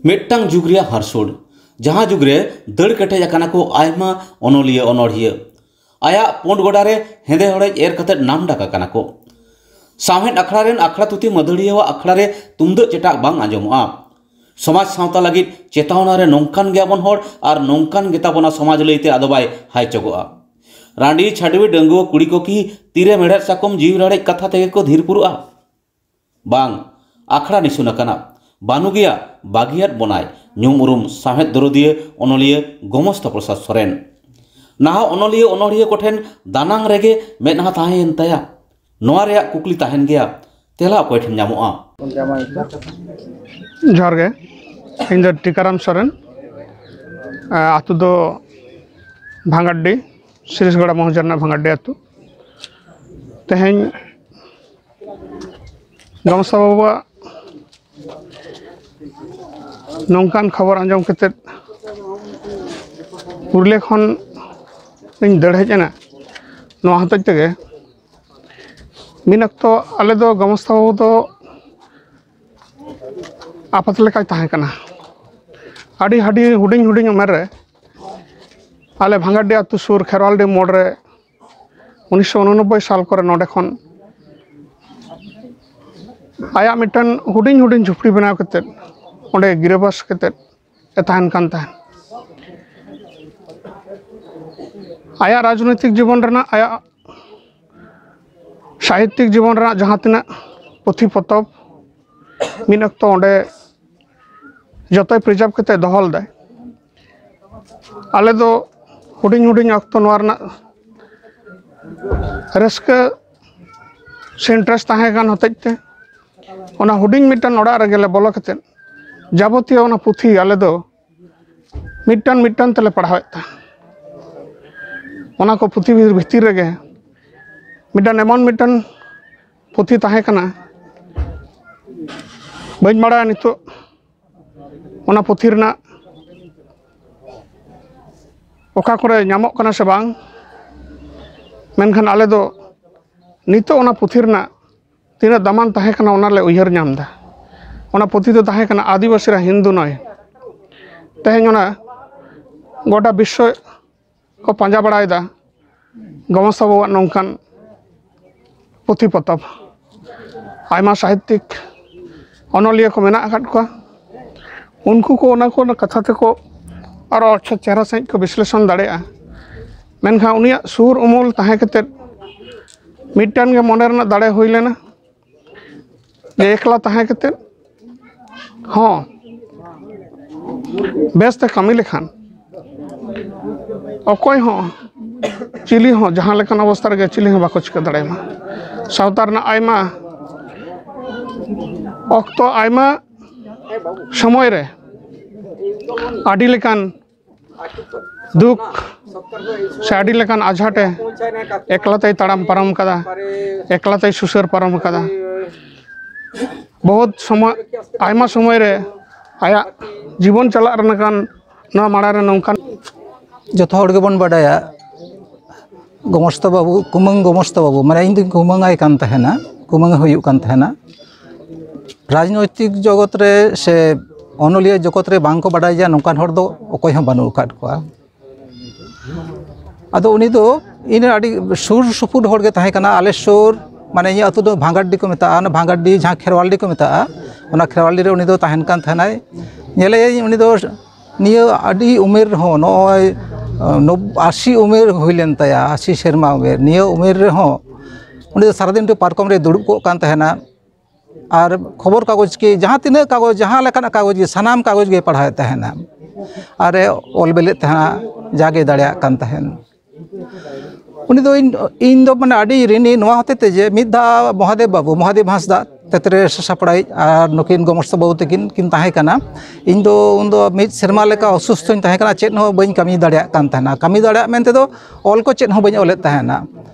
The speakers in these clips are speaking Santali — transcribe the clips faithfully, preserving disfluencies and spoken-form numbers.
ᱢᱤᱫᱴᱟᱝ ᱡᱩᱜᱽ ᱨᱮᱭᱟᱜ ᱦᱟᱨᱥᱩᱲ, ᱡᱟᱦᱟᱸ ᱡᱩᱜᱽ ᱨᱮ ᱫᱟᱹᱲ ᱠᱮᱴᱮᱡ ᱟᱠᱟᱱᱟ ᱠᱚ ᱟᱭᱢᱟ ᱚᱱᱚᱞᱤᱭᱟᱹ ᱚᱱᱚᱲᱦᱤᱭᱟᱹ᱾ ᱟᱭᱟᱜ ᱯᱩᱸᱰ ᱜᱚᱰᱟ ᱨᱮ ᱦᱮᱸᱫᱮ ᱦᱚᱲᱮᱡ ᱮᱨ ᱠᱟᱛᱮ ᱱᱟᱢᱰᱟᱠ ᱟᱠᱟᱱᱟ ᱠᱚ᱾ ᱥᱟᱶᱦᱮᱫ ᱟᱠᱷᱲᱟ ᱨᱮᱱ ᱟᱠᱷᱲᱟ ᱛᱷᱩᱛᱤ ᱢᱟᱹᱫᱟᱹᱲᱤᱭᱟᱹᱣᱟᱜ ᱟᱠᱷᱲᱟ ᱨᱮ ᱛᱩᱢᱫᱟᱹᱜ ᱪᱮᱴᱟᱜ ᱵᱟᱝ ᱟᱸᱡᱚᱢᱚᱜᱼᱟ᱾ ᱥᱚᱢᱟᱡᱽ ᱥᱟᱶᱛᱟ ᱞᱟᱹᱜᱤᱫ ᱪᱮᱛᱟᱣᱱᱟ ᱨᱮ ᱱᱚᱝᱠᱟᱱ ᱜᱮᱭᱟᱵᱚᱱ ᱦᱚᱲ ᱟᱨ ᱱᱚᱝᱠᱟᱱ ᱜᱮᱛᱟᱵᱚᱱᱟ ᱥᱚᱢᱟᱡᱽ ᱞᱟᱹᱭᱛᱮ ᱟᱫᱚ ᱵᱟᱭ ᱦᱟᱭᱪᱚᱜᱚᱜᱼᱟ᱾ ᱨᱟᱺᱰᱤ ᱪᱷᱟᱹᱰᱣᱤ ᱰᱟᱺᱜᱩᱣᱟᱹ ᱠᱩᱲᱤ ᱠᱚ ᱠᱤ ᱛᱤᱨᱮ ᱢᱮᱲᱦᱮᱫ ᱥᱟᱠᱚᱢ ᱡᱤᱣᱤ ᱨᱟᱲᱮᱡ ᱠᱟᱛᱷᱟ ᱛᱮᱜᱮ ᱠᱚ ᱫᱷᱤᱨ ᱯᱩᱨᱩᱜᱼᱟ? ᱵᱟᱝ, ᱟᱠᱷᱲᱟ ᱱᱤᱥᱩᱱ ᱟᱠᱟᱱᱟ᱾ ᱵᱟᱹᱱᱩᱜᱮᱭᱟ, ᱵᱟᱹᱜᱤᱭᱟᱫ ᱵᱚᱱᱟᱭ ᱧᱩᱢ ᱩᱨᱩᱢ ᱥᱟᱶᱦᱮᱫ ᱫᱚᱨᱚᱫᱤᱭᱟᱹ ᱚᱱᱚᱞᱤᱭᱟᱹ ᱜᱚᱢᱚᱥᱛᱟ ᱯᱨᱚᱥᱟᱫᱽ ᱥᱚᱨᱮᱱ᱾ ᱱᱟᱦᱟᱜ ᱚᱱᱚᱞᱤᱭᱟᱹ ᱚᱱᱚᱲᱦᱤᱭᱟᱹ ᱠᱚᱴᱷᱮᱱ ᱫᱟᱱᱟᱝ ᱨᱮᱜᱮ ᱢᱮᱫᱦᱟ ᱛᱟᱦᱮᱸᱭᱮᱱ ᱛᱟᱭᱟ᱾ ᱱᱚᱣᱟ ᱨᱮᱭᱟᱜ ᱠᱩᱠᱞᱤ ᱛᱟᱦᱮᱱ ᱜᱮᱭᱟ, ᱛᱮᱞᱟ ᱚᱠᱚᱭ ᱴᱷᱮᱱ ᱧᱟᱢᱚᱜᱼᱟ? ᱡᱚᱦᱟᱨ ᱜᱮ, ᱤᱧ ᱫᱚ ᱴᱤᱠᱟᱨᱟᱢ ᱥᱚᱨᱮᱱ, ᱟᱹᱛᱩ ᱫᱚ ᱵᱷᱟᱸᱜᱟᱰᱰᱤ, ᱥᱤᱨᱤᱥᱜᱚᱲᱟ ᱢᱚᱦᱚᱡᱟ ᱨᱮᱱᱟᱜ ᱵᱷᱟᱸᱜᱟᱰᱰᱤ ᱟᱹᱛᱩ᱾ ᱛᱮᱦᱮᱧ ᱜᱟᱢᱥᱟ ᱵᱟᱵᱩᱣᱟᱜ ᱱᱚᱝᱠᱟᱱ ᱠᱷᱚᱵᱚᱨ ᱟᱸᱡᱚᱢ ᱠᱟᱛᱮᱫ ᱯᱩᱨᱩᱞᱤᱭᱟᱹ ᱠᱷᱚᱱ ᱤᱧ ᱫᱟᱹᱲ ᱦᱮᱡ ᱮᱱᱟ᱾ ᱱᱚᱣᱟ ᱦᱚᱛᱮᱡ ᱛᱮᱜᱮ ᱢᱤᱫ ᱚᱠᱛᱚ ᱟᱞᱮ ᱫᱚ ᱜᱟᱢᱥᱟ ᱵᱟᱵᱩ ᱫᱚ ᱟᱯᱟᱛ ᱞᱮᱠᱟᱭ ᱛᱟᱦᱮᱸ ᱠᱟᱱᱟ᱾ ᱟᱹᱰᱤ ᱟᱹᱰᱤ ᱦᱩᱰᱤᱧ ᱦᱩᱰᱤᱧ ᱩᱢᱮᱨ ᱨᱮ ᱟᱞᱮ ᱵᱷᱟᱸᱜᱟᱰᱤ ᱟᱹᱛᱩ ᱥᱩᱨ ᱠᱷᱮᱨᱣᱟᱞᱰᱤ ᱢᱳᱲ ᱨᱮ ᱩᱱᱤᱥᱥᱚ ᱩᱱᱚᱱᱚᱵᱵᱳᱭ ᱥᱟᱞ ᱠᱚᱨᱮ ᱱᱚᱰᱮ ᱠᱷᱚᱱ ᱟᱭᱟᱜ ᱢᱤᱫᱴᱮᱱ ᱦᱩᱰᱤᱧ ᱦᱩᱰᱤᱧ ᱡᱷᱩᱯᱲᱤ ᱵᱮᱱᱟᱣ ᱠᱟᱛᱮᱫ ᱚᱸᱰᱮ ᱜᱤᱨᱟᱹᱵᱟᱥ ᱠᱟᱛᱮᱫ ᱮ ᱛᱟᱦᱮᱱ ᱠᱟᱱ ᱛᱟᱦᱮᱸᱫ᱾ ᱟᱭᱟᱜ ᱨᱟᱡᱽᱱᱳᱭᱛᱤᱠ ᱡᱤᱵᱚᱱ ᱨᱮᱱᱟᱜ, ᱟᱭᱟᱜ ᱥᱟᱦᱤᱛᱭᱤᱠ ᱡᱤᱵᱚᱱ ᱨᱮᱱᱟᱜ ᱡᱟᱦᱟᱸ ᱛᱤᱱᱟᱹᱜ ᱯᱩᱛᱷᱤ ᱯᱚᱛᱚᱵ ᱢᱤᱫ ᱚᱠᱛᱚ ᱚᱸᱰᱮ ᱡᱚᱛᱚᱭ ᱯᱨᱤᱡᱟᱨᱵᱷ ᱠᱟᱛᱮ ᱫᱚᱦᱚ ᱞᱮᱫᱟᱭ᱾ ᱟᱞᱮ ᱫᱚ ᱦᱩᱰᱤᱧ ᱦᱩᱰᱤᱧ ᱚᱠᱛᱚ ᱱᱚᱣᱟ ᱨᱮᱱᱟᱜ ᱨᱟᱹᱥᱠᱟᱹ ᱥᱮ ᱤᱱᱴᱟᱨᱮᱥᱴ ᱛᱟᱦᱮᱸ ᱠᱟᱱ ᱦᱚᱛᱮᱡ ᱛᱮ ᱚᱱᱟ ᱦᱩᱰᱤᱧ ᱢᱤᱫᱴᱟᱝ ᱚᱲᱟᱜ ᱨᱮᱜᱮ ᱞᱮ ᱵᱚᱞᱚ ᱠᱟᱛᱮᱫ ᱡᱟᱵᱚᱛᱤᱭᱚ ᱚᱱᱟ ᱯᱩᱛᱷᱤ ᱟᱞᱮ ᱫᱚ ᱢᱤᱫᱴᱟᱝ ᱢᱤᱫᱴᱟᱝ ᱛᱮᱞᱮ ᱯᱟᱲᱦᱟᱣᱮᱫ ᱛᱟᱦᱮᱸᱫ᱾ ᱚᱱᱟ ᱠᱚ ᱯᱩᱛᱷᱤ ᱵᱷᱤᱛᱤᱨ ᱨᱮᱜᱮ ᱢᱤᱫᱴᱟᱝ ᱮᱢᱚᱱ ᱢᱤᱫᱴᱟᱝ ᱯᱩᱛᱷᱤ ᱛᱟᱦᱮᱸ ᱠᱟᱱᱟ, ᱵᱟᱹᱧ ᱵᱟᱲᱟᱭᱟ ᱱᱤᱛᱚᱜ ᱚᱱᱟ ᱯᱩᱛᱷᱤ ᱨᱮᱱᱟᱜ ᱚᱠᱟ ᱠᱚᱨᱮ ᱧᱟᱢᱚᱜ ᱠᱟᱱᱟ ᱥᱮ ᱵᱟᱝ, ᱢᱮᱱᱠᱷᱟᱱ ᱟᱞᱮ ᱫᱚ ᱱᱤᱛᱚᱜ ᱚᱱᱟ ᱯᱩᱛᱷᱤ ᱨᱮᱱᱟᱜ ᱛᱤᱱᱟᱹᱜ ᱫᱟᱢᱟᱱ ᱛᱟᱦᱮᱸ ᱠᱟᱱᱟ, ᱚᱱᱟ ᱞᱮ ᱩᱭᱦᱟᱹᱨ ᱧᱟᱢ ᱮᱫᱟ᱾ ᱚᱱᱟ ᱯᱩᱛᱷᱤ ᱫᱚ ᱛᱟᱦᱮᱸ ᱠᱟᱱᱟ ᱟᱹᱫᱤᱵᱟᱹᱥᱤ ᱨᱮ ᱦᱤᱱᱫᱩ ᱱᱚᱭ᱾ ᱛᱮᱦᱮᱧ ᱚᱱᱟ ᱜᱚᱴᱟ ᱵᱤᱥᱥᱚ ᱠᱚ ᱯᱟᱸᱡᱟ ᱵᱟᱲᱟᱭᱮᱫᱟ ᱜᱚᱢᱚᱥᱛᱟ ᱵᱟᱵᱩᱣᱟᱜ ᱱᱚᱝᱠᱟᱱ ᱯᱩᱛᱷᱤ ᱯᱚᱛᱚᱵ᱾ ᱟᱭᱢᱟ ᱥᱟᱦᱤᱛᱛᱤᱠ ᱚᱱᱚᱞᱤᱭᱟᱹ ᱠᱚ ᱢᱮᱱᱟᱜ ᱟᱠᱟᱫ ᱠᱚᱣᱟ, ᱩᱱᱠᱩ ᱠᱚ ᱚᱱᱟ ᱠᱚ ᱠᱟᱛᱷᱟ ᱛᱮᱠᱚ ᱟᱨᱚ ᱟᱪᱪᱷᱟ ᱪᱮᱦᱨᱟ ᱥᱟᱺᱦᱤᱡ ᱠᱚ ᱵᱤᱥᱞᱮᱥᱚᱱ ᱫᱟᱲᱮᱭᱟᱜᱼᱟ᱾ ᱢᱮᱱᱠᱷᱟᱱ ᱩᱱᱤᱭᱟᱜ ᱥᱩᱨ ᱩᱢᱩᱞ ᱛᱟᱦᱮᱸ ᱠᱟᱛᱮᱫ ᱢᱤᱫᱴᱟᱝ ᱜᱮ ᱢᱚᱱᱮ ᱨᱮᱱᱟᱜ ᱫᱟᱲᱮ ᱦᱩᱭ ᱞᱮᱱᱟ ᱡᱮ ᱮᱠᱞᱟ ᱛᱟᱦᱮᱸ ᱠᱟᱛᱮᱫ ᱦᱚᱸ ᱵᱮᱥᱛᱮ ᱠᱟᱹᱢᱤ ᱞᱮᱠᱷᱟᱱ ᱚᱠᱚᱭ ᱦᱚᱸ, ᱪᱤᱞᱤ ᱦᱚᱸ, ᱡᱟᱦᱟᱸ ᱞᱮᱠᱟᱱ ᱚᱵᱚᱥᱛᱷᱟ ᱨᱮᱜᱮ ᱪᱤᱞᱤ ᱦᱚᱸ ᱵᱟᱠᱚ ᱪᱤᱠᱟᱹ ᱫᱟᱲᱮᱭᱟᱢᱟ᱾ ᱥᱟᱶᱛᱟ ᱨᱮᱱᱟᱜ ᱟᱭᱢᱟ ᱚᱠᱛᱚ, ᱟᱭᱢᱟ ᱥᱚᱢᱚᱭ ᱨᱮ ᱟᱹᱰᱤ ᱞᱮᱠᱟᱱ ᱫᱩᱠ ᱥᱮ ᱟᱹᱰᱤ ᱞᱮᱠᱟᱱ ᱟᱡᱷᱟᱴᱮ ᱮᱠᱞᱟᱛᱮᱭ ᱛᱟᱲᱟᱢ ᱯᱟᱨᱚᱢ ᱠᱟᱫᱟ, ᱮᱠᱞᱟᱛᱮᱭ ᱥᱩᱥᱟᱹᱨ ᱯᱟᱨᱚᱢ ᱠᱟᱫᱟ᱾ ᱵᱚᱦᱩᱛ ᱥᱚᱢᱚᱭ, ᱟᱭᱢᱟ ᱥᱚᱢᱚᱭ ᱨᱮ ᱟᱭᱟᱜ ᱡᱤᱵᱚᱱ ᱪᱟᱞᱟᱜ ᱨᱮᱱᱟᱜ ᱱᱚᱣᱟ ᱢᱟᱲᱟᱝ ᱨᱮ ᱱᱚᱝᱠᱟᱱ ᱡᱚᱛᱚ ᱦᱚᱲ ᱜᱮᱵᱚᱱ ᱵᱟᱰᱟᱭᱟ, ᱜᱚᱢᱚᱥᱛᱟ ᱵᱟᱹᱵᱩ, ᱠᱩᱢᱟᱹᱝ ᱜᱚᱢᱚᱥᱛᱟ ᱵᱟᱹᱵᱩ, ᱢᱟᱱᱮ ᱤᱧ ᱫᱚᱧ ᱠᱩᱢᱟᱹᱝ ᱟᱭ ᱠᱟᱱ ᱛᱟᱦᱮᱱᱟ, ᱠᱩᱢᱟᱹᱝ ᱮ ᱦᱩᱭᱩᱜ ᱠᱟᱱ ᱛᱟᱦᱮᱱᱟ᱾ ᱨᱟᱡᱽᱱᱳᱭᱛᱤᱠ ᱡᱚᱜᱚᱛ ᱨᱮ ᱥᱮ ᱚᱱᱚᱞᱤᱭᱟᱹ ᱡᱚᱜᱚᱛ ᱨᱮ ᱵᱟᱝ ᱠᱚ ᱵᱟᱰᱟᱭᱟ ᱱᱚᱝᱠᱟᱱ ᱦᱚᱲ ᱫᱚ ᱚᱠᱚᱭ ᱦᱚᱸ ᱵᱟᱹᱱᱩᱜ ᱟᱠᱟᱫ ᱠᱚᱣᱟ᱾ ᱟᱫᱚ ᱩᱱᱤ ᱫᱚ ᱤᱧ ᱨᱮᱱ ᱟᱹᱰᱤ ᱥᱩᱨ ᱥᱩᱯᱩᱨ ᱦᱚᱲ ᱜᱮ ᱛᱟᱦᱮᱸ ᱠᱟᱱᱟ᱾ ᱟᱞᱮ ᱥᱩᱨ, ᱢᱟᱱᱮ ᱤᱧᱟᱹᱜ ᱟᱹᱛᱩ ᱫᱚ ᱵᱷᱟᱸᱜᱟᱰᱰᱤ ᱠᱚ ᱢᱮᱛᱟᱜᱼᱟ, ᱚᱱᱟ ᱵᱷᱟᱸᱜᱟᱰᱰᱤ ᱡᱟᱦᱟᱸ ᱠᱷᱮᱨᱣᱟᱞᱰᱤ ᱠᱚ ᱢᱮᱛᱟᱜᱼᱟ, ᱚᱱᱟ ᱠᱷᱮᱨᱣᱟᱞᱰᱤ ᱨᱮ ᱩᱱᱤ ᱫᱚ ᱛᱟᱦᱮᱱ ᱠᱟᱱ ᱛᱟᱦᱮᱱᱟᱭ᱾ ᱧᱮᱞᱮᱭᱟᱹᱧ ᱩᱱᱤ ᱫᱚ ᱱᱤᱭᱟᱹ ᱟᱹᱰᱤ ᱩᱢᱮᱨ ᱨᱮᱦᱚᱸ, ᱱᱚᱜᱼᱚᱭ ᱱᱚᱵ-, ᱟᱥᱤ ᱩᱢᱮᱨ ᱦᱩᱭ ᱞᱮᱱ ᱛᱟᱭᱟ, ᱟᱥᱤ ᱥᱮᱨᱢᱟ ᱩᱢᱮᱨ, ᱱᱤᱭᱟᱹ ᱩᱢᱮᱨ ᱨᱮᱦᱚᱸ ᱩᱱᱤ ᱫᱚ ᱥᱟᱨᱟᱫᱤᱱ ᱯᱟᱨᱠᱚᱢ ᱨᱮ ᱫᱩᱲᱩᱵ ᱠᱚᱜ ᱠᱟᱱ ᱛᱟᱦᱮᱱᱟ᱾ ᱟᱨ ᱠᱷᱚᱵᱚᱨ ᱠᱟᱜᱚᱡᱽ ᱠᱤ ᱡᱟᱦᱟᱸ ᱛᱤᱱᱟᱹᱜ ᱠᱟᱜᱚᱡᱽ, ᱡᱟᱦᱟᱸ ᱞᱮᱠᱟᱱᱟᱜ ᱠᱟᱜᱚᱡᱽ ᱜᱮ, ᱥᱟᱱᱟᱢ ᱠᱟᱜᱚᱡᱽ ᱜᱮ ᱯᱟᱲᱦᱟᱣᱮᱫ ᱛᱟᱦᱮᱱᱟ᱾ ᱟᱨ ᱮ ᱚᱞ ᱵᱮᱞᱮᱫ ᱛᱟᱦᱮᱱᱟ, ᱡᱟᱜᱮ ᱫᱟᱲᱮᱭᱟᱜ ᱠᱟᱱ ᱛᱟᱦᱮᱱ᱾ ᱩᱱᱤ ᱫᱚ ᱤᱧ, ᱤᱧ ᱫᱚ ᱢᱟᱱᱮ ᱟᱹᱰᱤ ᱨᱤᱱᱤ ᱱᱚᱣᱟ ᱦᱚᱛᱮ ᱛᱮ ᱡᱮ ᱢᱤᱫ ᱫᱷᱟᱣ ᱢᱚᱦᱟᱫᱮᱵ ᱵᱟᱹᱵᱩ, ᱢᱚᱦᱟᱫᱮᱵ ᱦᱟᱸᱥᱫᱟ, ᱛᱮᱛᱨᱮ ᱥᱟᱯᱲᱟᱣᱤᱡ, ᱟᱨ ᱱᱩᱠᱤᱱ ᱜᱚᱢᱚᱥᱛᱟ ᱵᱟᱹᱵᱩ ᱛᱟᱹᱠᱤᱱ ᱠᱤᱱ ᱛᱟᱦᱮᱸ ᱠᱟᱱᱟ᱾ ᱤᱧ ᱫᱚ ᱩᱱᱫᱚ ᱢᱤᱫ ᱥᱮᱨᱢᱟ ᱞᱮᱠᱟ ᱚᱥᱩᱥᱛᱷᱚᱧ ᱛᱟᱦᱮᱸ ᱠᱟᱱᱟ, ᱪᱮᱫ ᱦᱚᱸ ᱵᱟᱹᱧ ᱠᱟᱹᱢᱤ ᱫᱟᱲᱮᱭᱟᱜ ᱠᱟᱱ ᱛᱟᱦᱮᱱᱟ᱾ ᱠᱟᱹᱢᱤ ᱫᱟᱲᱮᱭᱟᱜ ᱢᱮᱱᱛᱮ ᱫᱚ ᱚᱞ ᱠᱚ ᱪᱮᱫ ᱦᱚᱸ ᱵᱟᱹᱧ ᱚᱞᱮᱫ ᱛᱟᱦᱮᱱᱟ᱾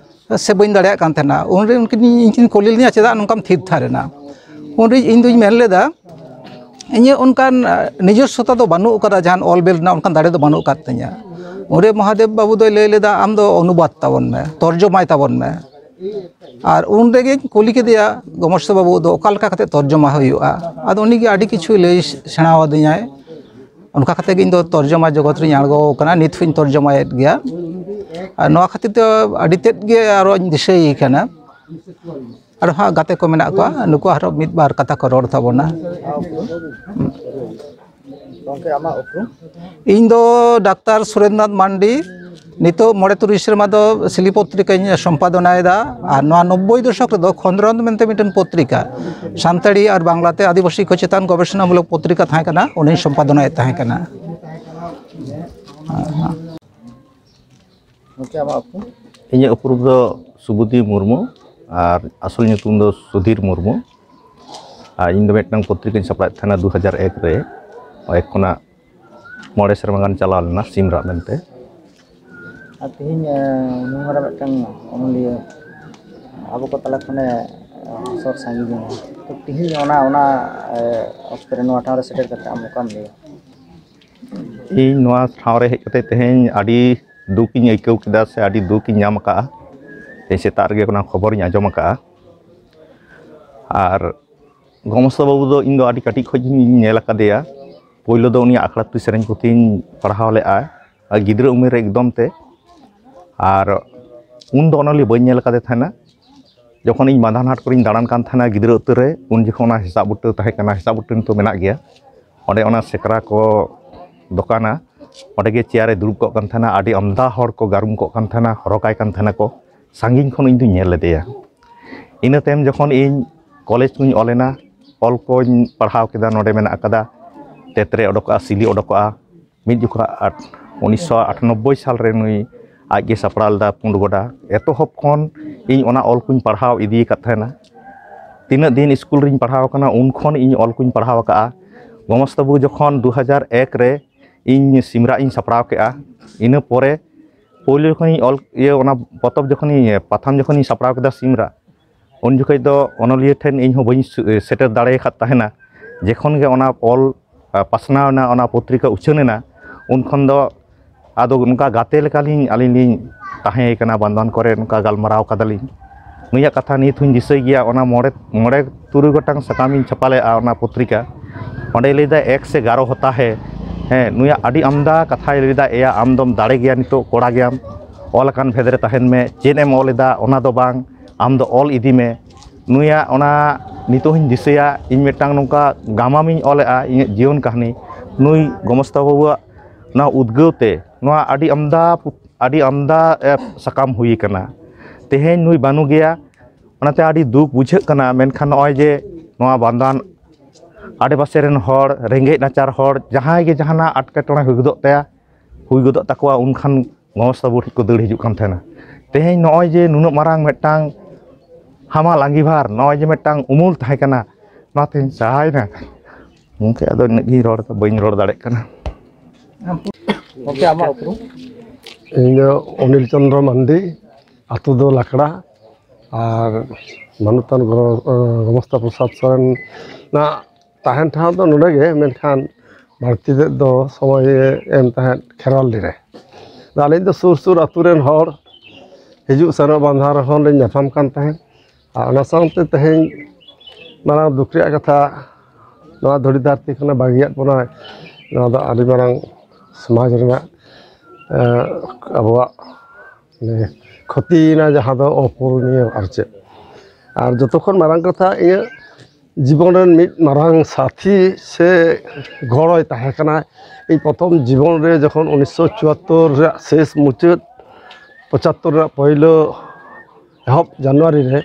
ᱥᱮ ᱵᱟᱹᱧ ᱫᱟᱲᱮᱭᱟᱜ ᱠᱟᱱ ᱛᱟᱦᱮᱱᱟ᱾ ᱩᱱᱨᱮ ᱩᱱᱠᱤᱱ ᱤᱧ ᱠᱤᱱ ᱠᱩᱞᱤ ᱞᱤᱧᱟ, "ᱪᱮᱫᱟᱜ ᱱᱚᱝᱠᱟᱢ ᱛᱷᱤᱨ ᱛᱷᱟᱨ ᱮᱱᱟ?" ᱩᱱᱨᱮ ᱤᱧ ᱫᱩᱧ ᱢᱮᱱ ᱞᱮᱫᱟ, "ᱤᱧᱟᱹᱜ ᱚᱱᱠᱟᱱ, ᱟ, ᱱᱤᱡᱚᱥᱥᱚᱛᱟ ᱫᱚ ᱵᱟᱹᱱᱩᱜ ᱟᱠᱟᱫᱟ, ᱡᱟᱦᱟᱱ ᱚᱞ ᱵᱮᱞ ᱨᱮᱱᱟᱜ ᱚᱱᱠᱟᱱ ᱫᱟᱲᱮ ᱫᱚ ᱵᱟᱹᱱᱩᱜ ᱟᱠᱟᱫ ᱛᱤᱧᱟᱹ᱾" ᱩᱱᱨᱮ ᱢᱚᱦᱟᱫᱮᱵ ᱵᱟᱹᱵᱩ ᱫᱚᱭ ᱞᱟᱹᱭ ᱞᱮᱫᱟ, "ᱟᱢ ᱫᱚ ᱚᱱᱩᱵᱟᱫ ᱛᱟᱵᱚᱱ ᱢᱮ, ᱛᱚᱨᱡᱚᱢᱟᱭ ᱛᱟᱵᱚᱱ ᱢᱮ, ᱟᱨ ᱩᱱ ᱨᱮᱜᱮᱧ ᱠᱩᱞᱤ ᱠᱮᱫᱮᱭᱟ, "ᱜᱚᱢᱚᱥᱛᱚ ᱵᱟᱹᱵᱩ ᱫᱚ ᱚᱠᱟ ᱞᱮᱠᱟ ᱠᱟᱛᱮ ᱛᱚᱨᱡᱚᱢᱟ ᱦᱩᱭᱩᱜᱼᱟ?" ᱟᱫᱚ ᱩᱱᱤ ᱜᱮ ᱟᱹᱰᱤ ᱠᱤᱪᱷᱩᱭ ᱞᱟᱹᱭ ᱥᱮᱬᱟ ᱟᱹᱫᱤᱧᱟᱭ᱾ ᱚᱱᱠᱟ ᱠᱟᱛᱮ ᱜᱮ ᱤᱧ ᱫᱚ ᱛᱚᱨᱡᱚᱢᱟ ᱡᱚᱜᱚᱛ ᱨᱤᱧ ᱟᱬᱜᱚ ᱟᱠᱟᱱᱟ, ᱱᱤᱛ ᱦᱚᱸᱧ ᱛᱚᱨᱡᱚᱢᱟᱭᱮᱫ ᱜᱮᱭᱟ᱾ ᱟᱨ ᱱᱚᱣᱟ ᱠᱷᱟᱹᱛᱤᱨ ᱛᱮ ᱟᱹᱰᱤ ᱛᱮᱫ ᱜᱮ ᱟᱨᱚᱧ ᱫᱤᱥᱟᱹᱭᱮ ᱠᱟᱱᱟ᱾ ᱟᱨᱚ ᱦᱟᱸᱜ ᱜᱟᱛᱮ ᱠᱚ ᱢᱮᱱᱟᱜ ᱠᱚᱣᱟ, ᱱᱩᱠᱩ ᱟᱨᱦᱚᱸ ᱢᱤᱫ ᱵᱟᱨ ᱠᱟᱛᱷᱟ ᱠᱚ ᱨᱚᱲ ᱛᱟᱵᱚᱱᱟ᱾ ᱜᱚᱢᱠᱮ, ᱟᱢᱟᱜ ᱩᱯᱨᱩᱢ? ᱤᱧ ᱫᱚ ᱰᱟᱠᱛᱟᱨ ᱥᱩᱨᱮᱱᱫᱨᱚᱱᱟᱛᱷ ᱢᱟᱱᱰᱤ᱾ ᱱᱤᱛᱚᱜ ᱢᱚᱬᱮ ᱛᱩᱨᱩᱭ ᱥᱮᱨᱢᱟ ᱫᱚ ᱥᱤᱞᱤ ᱯᱚᱛᱨᱤᱠᱟᱧ ᱥᱚᱢᱯᱟᱫᱚᱱᱟᱭᱮᱫᱟ᱾ ᱟᱨ ᱱᱚᱣᱟ ᱱᱚᱵᱵᱳᱭ ᱫᱚᱥᱚᱠ ᱨᱮᱫᱚ ᱠᱷᱚᱸᱫᱽᱨᱚᱸᱫᱽ ᱢᱮᱱᱛᱮ ᱢᱤᱫᱴᱮᱱ ᱯᱚᱛᱨᱤᱠᱟ, ᱥᱟᱱᱛᱟᱲᱤ ᱟᱨ ᱵᱟᱝᱞᱟᱛᱮ ᱟᱹᱫᱤᱵᱟᱹᱥᱤ ᱠᱚ ᱪᱮᱛᱟᱱ ᱜᱚᱵᱮᱥᱚᱱᱟᱢᱩᱞᱚᱠ ᱯᱚᱛᱨᱤᱠᱟ ᱛᱟᱦᱮᱸ ᱠᱟᱱᱟ, ᱚᱱᱟᱧ ᱥᱚᱢᱯᱟᱫᱚᱱᱟᱭᱮᱫ ᱛᱟᱦᱮᱸ ᱠᱟᱱᱟ᱾ ᱜᱚᱢᱠᱮ, ᱟᱢᱟᱜ ᱩᱯᱨᱩᱢ? ᱤᱧᱟᱹᱜ ᱩᱯᱨᱩᱢ ᱫᱚ ᱥᱩᱵᱩᱫᱷᱤ ᱢᱩᱨᱢᱩ ᱟᱨ ᱟᱥᱚᱞ ᱧᱩᱛᱩᱢ ᱫᱚ ᱥᱩᱫᱷᱤᱨ ᱢᱩᱨᱢᱩ᱾ ᱟᱨ ᱤᱧ ᱫᱚ ᱢᱤᱫᱴᱟᱝ ᱯᱚᱛᱨᱤᱠᱟᱧ ᱥᱟᱯᱲᱟᱣᱮᱫ ᱛᱟᱦᱮᱱᱟ ᱫᱩ ᱦᱟᱡᱟᱨ ᱮᱠ ᱨᱮ, ᱮᱠ ᱠᱷᱚᱱᱟᱜ ᱢᱚᱬᱮ ᱥᱮᱨᱢᱟ ᱜᱟᱱ ᱪᱟᱞᱟᱣ ᱞᱮᱱᱟ, ᱥᱤᱢ ᱨᱟᱜ ᱢᱮᱱᱛᱮ᱾ ᱟᱨ ᱛᱮᱦᱮᱧ ᱱᱩᱱ ᱢᱟᱨᱟᱝ ᱢᱤᱫᱴᱟᱝ ᱚᱱᱚᱞᱤᱭᱟᱹ ᱟᱵᱚ ᱠᱚ ᱛᱟᱞᱟ ᱠᱷᱚᱱᱮ ᱥᱚᱨ ᱥᱟᱺᱜᱤᱧ ᱮᱱᱟ, ᱛᱚ ᱛᱮᱦᱮᱧ ᱚᱱᱟ ᱚᱱᱟ ᱚᱠᱛᱚ ᱨᱮ ᱱᱚᱣᱟ ᱴᱷᱟᱶ ᱨᱮ ᱥᱮᱴᱮᱨ ᱠᱟᱛᱮ ᱟᱢ ᱚᱠᱟᱢ ᱞᱟᱹᱭᱟ? ᱤᱧ ᱱᱚᱣᱟ ᱴᱷᱟᱶ ᱨᱮ ᱦᱮᱡ ᱠᱟᱛᱮ ᱛᱮᱦᱮᱧ ᱟᱹᱰᱤ ᱫᱩᱠ ᱤᱧ ᱟᱹᱭᱠᱟᱹᱣ ᱠᱮᱫᱟ ᱥᱮ ᱟᱹᱰᱤ ᱫᱩᱠ ᱤᱧ ᱧᱟᱢ ᱟᱠᱟᱫᱼᱟ᱾ ᱛᱮᱦᱮᱧ ᱥᱮᱛᱟᱜ ᱨᱮᱜᱮ ᱚᱱᱟ ᱠᱷᱚᱵᱚᱨᱤᱧ ᱟᱸᱡᱚᱢ ᱟᱠᱟᱫᱼᱟ᱾ ᱟᱨ ᱜᱚᱢᱚᱥᱛᱟ ᱵᱟᱹᱵᱩ ᱫᱚ ᱤᱧ ᱫᱚ ᱟᱹᱰᱤ ᱠᱟᱹᱴᱤᱡ ᱠᱷᱚᱱ ᱤᱧ ᱧᱮᱞ ᱟᱠᱟᱫᱮᱭᱟ᱾ ᱯᱳᱭᱞᱳ ᱫᱚ ᱩᱱᱤᱭᱟᱜ ᱟᱠᱷᱲᱟ ᱛᱩᱞᱩᱡ ᱥᱮᱨᱮᱧ ᱯᱩᱛᱷᱤᱧ ᱯᱟᱲᱦᱟᱣ ᱞᱮᱫᱼᱟ, ᱟᱨ ᱜᱤᱫᱽᱨᱟᱹ ᱩᱢᱮᱨ ᱨᱮ ᱮᱠᱫᱚᱢ ᱛᱮ᱾ ᱟᱨ ᱩᱱ ᱫᱚ ᱚᱱᱚᱞᱤᱭᱟᱹ ᱵᱟᱹᱧ ᱧᱮᱞ ᱟᱠᱟᱫᱮ ᱛᱟᱦᱮᱱᱟ᱾ ᱡᱚᱠᱷᱚᱱ ᱤᱧ ᱢᱟᱫᱷᱟᱱ ᱦᱟᱴ ᱠᱚᱨᱮᱧ ᱫᱟᱬᱟᱱ ᱠᱟᱱ ᱛᱟᱦᱮᱱᱟ ᱜᱤᱫᱽᱨᱟᱹ ᱚᱠᱛᱚ ᱨᱮ, ᱩᱱ ᱡᱚᱠᱷᱚᱱ ᱚᱱᱟ ᱦᱮᱥᱟᱜ ᱵᱩᱴᱟᱹ ᱛᱟᱦᱮᱸ ᱠᱟᱱᱟ, ᱦᱮᱥᱟᱜ ᱵᱩᱴᱟᱹ ᱱᱤᱛᱚᱜ ᱢᱮᱱᱟᱜ ᱜᱮᱭᱟ, ᱚᱸᱰᱮ ᱚᱱᱟ ᱥᱮᱠᱨᱟ ᱠᱚ ᱫᱚᱠᱟᱱᱟ, ᱚᱸᱰᱮ ᱜᱮ ᱪᱮᱭᱟᱨ ᱨᱮ ᱫᱩᱲᱩᱵ ᱠᱚᱜ ᱠᱟᱱ ᱛᱟᱦᱮᱱᱟ᱾ ᱟᱹᱰᱤ ᱟᱢᱫᱟ ᱦᱚᱲ ᱠᱚ ᱜᱟᱹᱨᱩᱢ ᱠᱚᱜ ᱠᱟᱱ ᱛᱟᱦᱮᱱᱟ, ᱦᱚᱨᱚᱜᱟᱭ ᱠᱟᱱ ᱛᱟᱦᱮᱱᱟ ᱠᱚ᱾ ᱥᱟᱺᱜᱤᱧ ᱠᱷᱚᱱ ᱤᱧ ᱫᱩᱧ ᱧᱮᱞ ᱞᱮᱫᱮᱭᱟ᱾ ᱤᱱᱟᱹ ᱛᱟᱭᱚᱢ ᱡᱚᱠᱷᱚᱱ ᱤᱧ ᱠᱚᱞᱮᱡᱽ ᱠᱚᱧ ᱚᱞᱮᱱᱟ, ᱚᱞ ᱠᱚᱧ ᱯᱟᱲᱦᱟᱣ ᱠᱮᱫᱟ, ᱱᱚᱰᱮ ᱢᱮᱱᱟᱜ ᱟᱠᱟᱫᱟ, ᱛᱮᱛᱨᱮ ᱚᱰᱚᱠᱚᱜᱼᱟ, ᱥᱤᱞᱤ ᱚᱰᱚᱠᱚᱜᱼᱟ᱾ ᱢᱤᱫ ᱡᱚᱠᱷᱚᱱ ᱟᱴ ᱩᱱᱤᱥᱥᱚ ᱟᱴᱟᱱᱚᱵᱵᱳᱭ ᱥᱟᱞ ᱨᱮ ᱱᱩᱭ ᱟᱡ ᱜᱮ ᱥᱟᱯᱲᱟᱣ ᱞᱮᱫᱟ ᱯᱩᱸᱰ ᱜᱚᱰᱟ᱾ ᱮᱛᱚᱦᱚᱵ ᱠᱷᱚᱱ ᱤᱧ ᱚᱱᱟ ᱚᱞ ᱠᱚᱧ ᱯᱟᱲᱦᱟᱣ ᱤᱫᱤ ᱟᱠᱟᱫ ᱛᱟᱦᱮᱱᱟ᱾ ᱛᱤᱱᱟᱹᱜ ᱫᱤᱱ ᱥᱠᱩᱞ ᱨᱤᱧ ᱯᱟᱲᱦᱟᱣ ᱟᱠᱟᱱᱟ, ᱩᱱ ᱠᱷᱚᱱ ᱤᱧ ᱚᱞ ᱠᱚᱧ ᱯᱟᱲᱦᱟᱣ ᱟᱠᱟᱫᱼᱟ᱾ ᱜᱚᱢᱚᱥᱛᱟ ᱵᱟᱹᱵᱩ ᱡᱚᱠᱷᱚᱱ ᱫᱩ ᱦᱟᱡᱟᱨ ᱮᱠ ᱨᱮ ᱤᱧ ᱥᱤᱢᱨᱟᱜ ᱤᱧ ᱥᱟᱯᱲᱟᱣ ᱠᱮᱫᱼᱟ, ᱤᱱᱟᱹ ᱯᱚᱨᱮ ᱯᱳᱭᱞᱳ ᱡᱚᱠᱷᱚᱱᱤᱧ ᱚᱞ ᱤᱭᱟᱹ ᱚᱱᱟ ᱯᱚᱛᱚᱵ ᱡᱚᱠᱷᱚᱱᱤᱧ ᱯᱟᱛᱷᱟᱢ ᱡᱚᱠᱷᱚᱱᱤᱧ ᱥᱟᱯᱲᱟᱣ ᱠᱮᱫᱟ ᱥᱤᱢᱨᱟᱜ, ᱩᱱ ᱡᱚᱠᱷᱚᱱ ᱫᱚ ᱚᱱᱚᱞᱤᱭᱟᱹ ᱴᱷᱮᱱ ᱤᱧ ᱦᱚᱸ ᱵᱟᱹᱧ ᱥᱮ- ᱥᱮᱴᱮᱨ ᱫᱟᱲᱮ ᱟᱠᱟᱫ ᱛᱟᱦᱮᱱᱟ᱾ ᱡᱚᱠᱷᱚᱱ ᱜᱮ ᱚᱱᱟ ᱚᱞ ᱟ, ᱯᱟᱥᱱᱟᱣ ᱮᱱᱟ, ᱚᱱᱟ ᱯᱚᱛᱨᱤᱠᱟ ᱩᱪᱷᱟᱹᱱ ᱮᱱᱟ, ᱩᱱ ᱠᱷᱚᱱ ᱫᱚ ᱟᱫᱚ ᱱᱚᱝᱠᱟ ᱜᱟᱛᱮ ᱞᱮᱠᱟᱞᱤᱧ ᱟᱹᱞᱤᱧ ᱞᱤᱧ ᱛᱟᱦᱮᱸ ᱠᱟᱱᱟ᱾ ᱵᱟᱱᱫᱷᱣᱟᱱ ᱠᱚᱨᱮ ᱱᱚᱝᱠᱟ ᱜᱟᱞᱢᱟᱨᱟᱣ ᱠᱟᱫᱟᱞᱤᱧ᱾ ᱱᱩᱭᱟᱜ ᱠᱟᱛᱷᱟ ᱱᱤᱛ ᱦᱚᱸᱧ ᱫᱤᱥᱟᱹᱭ ᱜᱮᱭᱟ᱾ ᱚᱱᱟ ᱢᱚᱬᱮ ᱢᱚᱬᱮ ᱛᱩᱨᱩᱭ ᱜᱚᱴᱟᱝ ᱥᱟᱠᱟᱢᱤᱧ ᱪᱷᱟᱯᱟ ᱞᱮᱫᱼᱟ ᱚᱱᱟ ᱯᱚᱛᱨᱤᱠᱟ᱾ ᱚᱸᱰᱮᱭ ᱞᱟᱹᱭᱫᱟ, "ᱮᱠ ᱥᱮ ᱜᱟᱨᱚ ᱦᱚᱛᱟ ᱦᱮ᱾" ᱦᱮᱸ, ᱱᱩᱭᱟᱜ ᱟᱹᱰᱤ ᱟᱢᱫᱟ ᱠᱟᱛᱷᱟᱭ ᱞᱟᱹᱭᱫᱟ, "ᱮᱭᱟ, ᱟᱢ ᱫᱚᱢ ᱫᱟᱲᱮ ᱜᱮᱭᱟ, ᱱᱤᱛᱚᱜ ᱠᱚᱲᱟ ᱜᱮᱭᱟᱢ, ᱚᱞ ᱟᱠᱟᱱ ᱵᱷᱮᱫ ᱨᱮ ᱛᱟᱦᱮᱱ ᱢᱮ, ᱪᱮᱫ ᱮᱢ ᱚᱞ ᱮᱫᱟ ᱚᱱᱟ ᱫᱚ ᱵᱟᱝ, ᱟᱢ ᱫᱚ ᱚᱞ ᱤᱫᱤ ᱢᱮ᱾" ᱱᱩᱭᱟᱜ ᱚᱱᱟ ᱱᱤᱛᱚᱜ ᱦᱚᱸᱧ ᱫᱤᱥᱟᱹᱭᱟ, ᱤᱧ ᱢᱤᱫᱴᱟᱝ ᱱᱚᱝᱠᱟ ᱜᱟᱢᱟᱢᱤᱧ ᱚᱞᱮᱜᱼᱟ, ᱤᱧᱟᱹᱜ ᱡᱤᱭᱚᱱ ᱠᱟᱹᱦᱱᱤ᱾ ᱱᱩᱭ ᱜᱚᱢᱚᱥᱛᱟ ᱵᱟᱹᱵᱩᱣᱟᱜ ᱱᱚᱣᱟ ᱩᱫᱽᱜᱟᱹᱣ ᱛᱮ ᱱᱚᱣᱟ ᱟᱹᱰᱤ ᱟᱢᱫᱟ ᱯᱩᱛ-, ᱟᱹᱰᱤ ᱟᱢᱫᱟ, ᱮ, ᱥᱟᱠᱟᱢ ᱦᱩᱭ ᱟᱠᱟᱱᱟ᱾ ᱛᱮᱦᱮᱧ ᱱᱩᱭ ᱵᱟᱹᱱᱩᱜ ᱜᱮᱭᱟ, ᱚᱱᱟᱛᱮ ᱟᱹᱰᱤ ᱫᱩᱠ ᱵᱩᱡᱷᱟᱹᱜ ᱠᱟᱱᱟ᱾ ᱢᱮᱱᱠᱷᱟᱱ ᱱᱚᱜᱼᱚᱭ ᱡᱮ ᱱᱚᱣᱟ ᱵᱟᱱᱫᱟᱱ ᱟᱰᱮᱯᱟᱥᱮ ᱨᱮᱱ ᱦᱚᱲ, ᱨᱮᱸᱜᱮᱡ ᱱᱟᱪᱟᱨ ᱦᱚᱲ, ᱡᱟᱦᱟᱸᱭ ᱜᱮ ᱡᱟᱦᱟᱱᱟᱜ ᱮᱴᱠᱮᱴᱚᱬᱮ ᱦᱩᱭ ᱜᱚᱫᱚᱜ ᱛᱟᱭᱟ, ᱦᱩᱭ ᱜᱚᱫᱚᱜ ᱛᱟᱠᱚᱣᱟ, ᱩᱱᱠᱷᱟᱱ ᱜᱚᱢᱚᱥᱛᱟ ᱵᱟᱹᱵᱩ ᱴᱷᱮᱱ ᱠᱚ ᱫᱟᱹᱲ ᱦᱤᱡᱩᱜ ᱠᱟᱱ ᱛᱟᱦᱮᱱᱟ᱾ ᱛᱮᱦᱮᱧ ᱱᱚᱜᱼᱚᱭ ᱡᱮ ᱱᱩᱱᱟᱹᱜ ᱢᱟᱨᱟᱝ ᱢᱤᱫᱴᱟᱝ ᱦᱟᱢᱟᱞ ᱟᱸᱜᱤᱵᱷᱟᱨ, ᱱᱚᱜᱼᱚᱭ ᱡᱮ ᱢᱤᱫᱴᱟᱝ ᱩᱢᱩᱞ ᱛᱟᱦᱮᱸ ᱠᱟᱱᱟ, ᱱᱚᱣᱟ ᱛᱮᱦᱮᱧ ᱥᱟᱦᱟᱭᱮᱱᱟ᱾ ᱜᱚᱢᱠᱮ, ᱟᱫᱚ ᱤᱱᱟᱹᱜ ᱜᱤᱧ ᱨᱚᱲ ᱮᱫᱟ, ᱵᱟᱹᱧ ᱨᱚᱲ ᱫᱟᱲᱮᱭᱟᱜ ᱠᱟᱱᱟ᱾ ᱜᱚᱢᱠᱮ, ᱟᱢᱟᱜ ᱩᱯᱨᱩᱢ? ᱤᱧ ᱫᱚ ᱚᱱᱤᱞ ᱪᱚᱱᱫᱨᱚ ᱢᱟᱱᱰᱤ, ᱟᱹᱛᱩ ᱫᱚ ᱞᱟᱠᱲᱟ, ᱟᱨ ᱢᱟᱱᱚᱛᱟᱱ ᱜᱚ-, ᱜᱚᱢᱚᱥᱛᱟ ᱯᱨᱚᱥᱟᱫᱽ ᱥᱚᱨᱮᱱᱟᱜ ᱛᱟᱦᱮᱱ ᱴᱷᱟᱶ ᱫᱚ ᱱᱚᱰᱮ ᱜᱮ, ᱢᱮᱱᱠᱷᱟᱱ ᱵᱟᱹᱲᱛᱤ ᱛᱮᱫ ᱫᱚ ᱥᱚᱢᱚᱭ ᱮ ᱮᱢ ᱛᱟᱦᱮᱸᱫ ᱠᱷᱮᱨᱣᱟᱞᱰᱤ ᱨᱮ᱾ ᱟᱫᱚ ᱟᱹᱞᱤᱧ ᱫᱚ ᱥᱩᱨ ᱥᱩᱨ ᱟᱹᱛᱩ ᱨᱮᱱ ᱦᱚᱲ, ᱦᱤᱡᱩᱜ ᱥᱮᱱᱚᱜ ᱵᱟᱱᱫᱷᱟ ᱨᱮᱦᱚᱸ ᱞᱤᱧ ᱧᱟᱯᱟᱢ ᱠᱟᱱ ᱛᱟᱦᱮᱸᱫ᱾ ᱟᱨ ᱚᱱᱟ ᱥᱟᱶᱛᱮ ᱛᱮᱦᱮᱧ ᱢᱟᱨᱟᱝ ᱫᱩᱠ ᱨᱮᱭᱟᱜ ᱠᱟᱛᱷᱟ, ᱱᱚᱣᱟ ᱫᱷᱩᱲᱤ ᱫᱷᱟᱹᱨᱛᱤ ᱠᱷᱚᱱᱮ ᱵᱟᱹᱜᱤᱭᱟᱫ ᱵᱚᱱᱟᱭ, ᱱᱚᱣᱟ ᱫᱚ ᱟᱹᱰᱤ ᱢᱟᱨᱟᱝ ᱥᱚᱢᱟᱡᱽ ᱨᱮᱱᱟᱜ, ᱮ, ᱟᱵᱚᱣᱟᱜ ᱢᱟᱱᱮ ᱠᱷᱚᱛᱤᱭᱮᱱᱟ, ᱡᱟᱦᱟᱸ ᱫᱚ ᱚᱯᱩᱨᱚᱱᱤᱭᱚ ᱟᱨ ᱪᱮᱫ᱾ ᱟᱨ ᱡᱚᱛᱚ ᱠᱷᱚᱱ ᱢᱟᱨᱟᱝ ᱠᱟᱛᱷᱟ, ᱤᱧᱟᱹᱜ ᱡᱤᱵᱚᱱ ᱨᱮᱱ ᱢᱤᱫ ᱢᱟᱨᱟᱝ ᱥᱟᱛᱷᱤ ᱥᱮ ᱜᱚᱲᱚᱭ ᱛᱟᱦᱮᱸ ᱠᱟᱱᱟ᱾ ᱤᱧ ᱯᱨᱚᱛᱷᱚᱢ ᱡᱤᱵᱚᱱ ᱨᱮ ᱡᱚᱠᱷᱚᱱ ᱩᱱᱤᱥᱥᱚ ᱪᱩᱣᱟᱛᱛᱳᱨ ᱨᱮᱭᱟᱜ ᱥᱮᱥ ᱢᱩᱪᱟᱹᱫ, ᱯᱚᱸᱪᱟᱛᱛᱳᱨ ᱨᱮᱭᱟᱜ ᱯᱳᱭᱞᱳ ᱮᱦᱚᱵ ᱡᱟᱱᱩᱣᱟᱨᱤ ᱨᱮ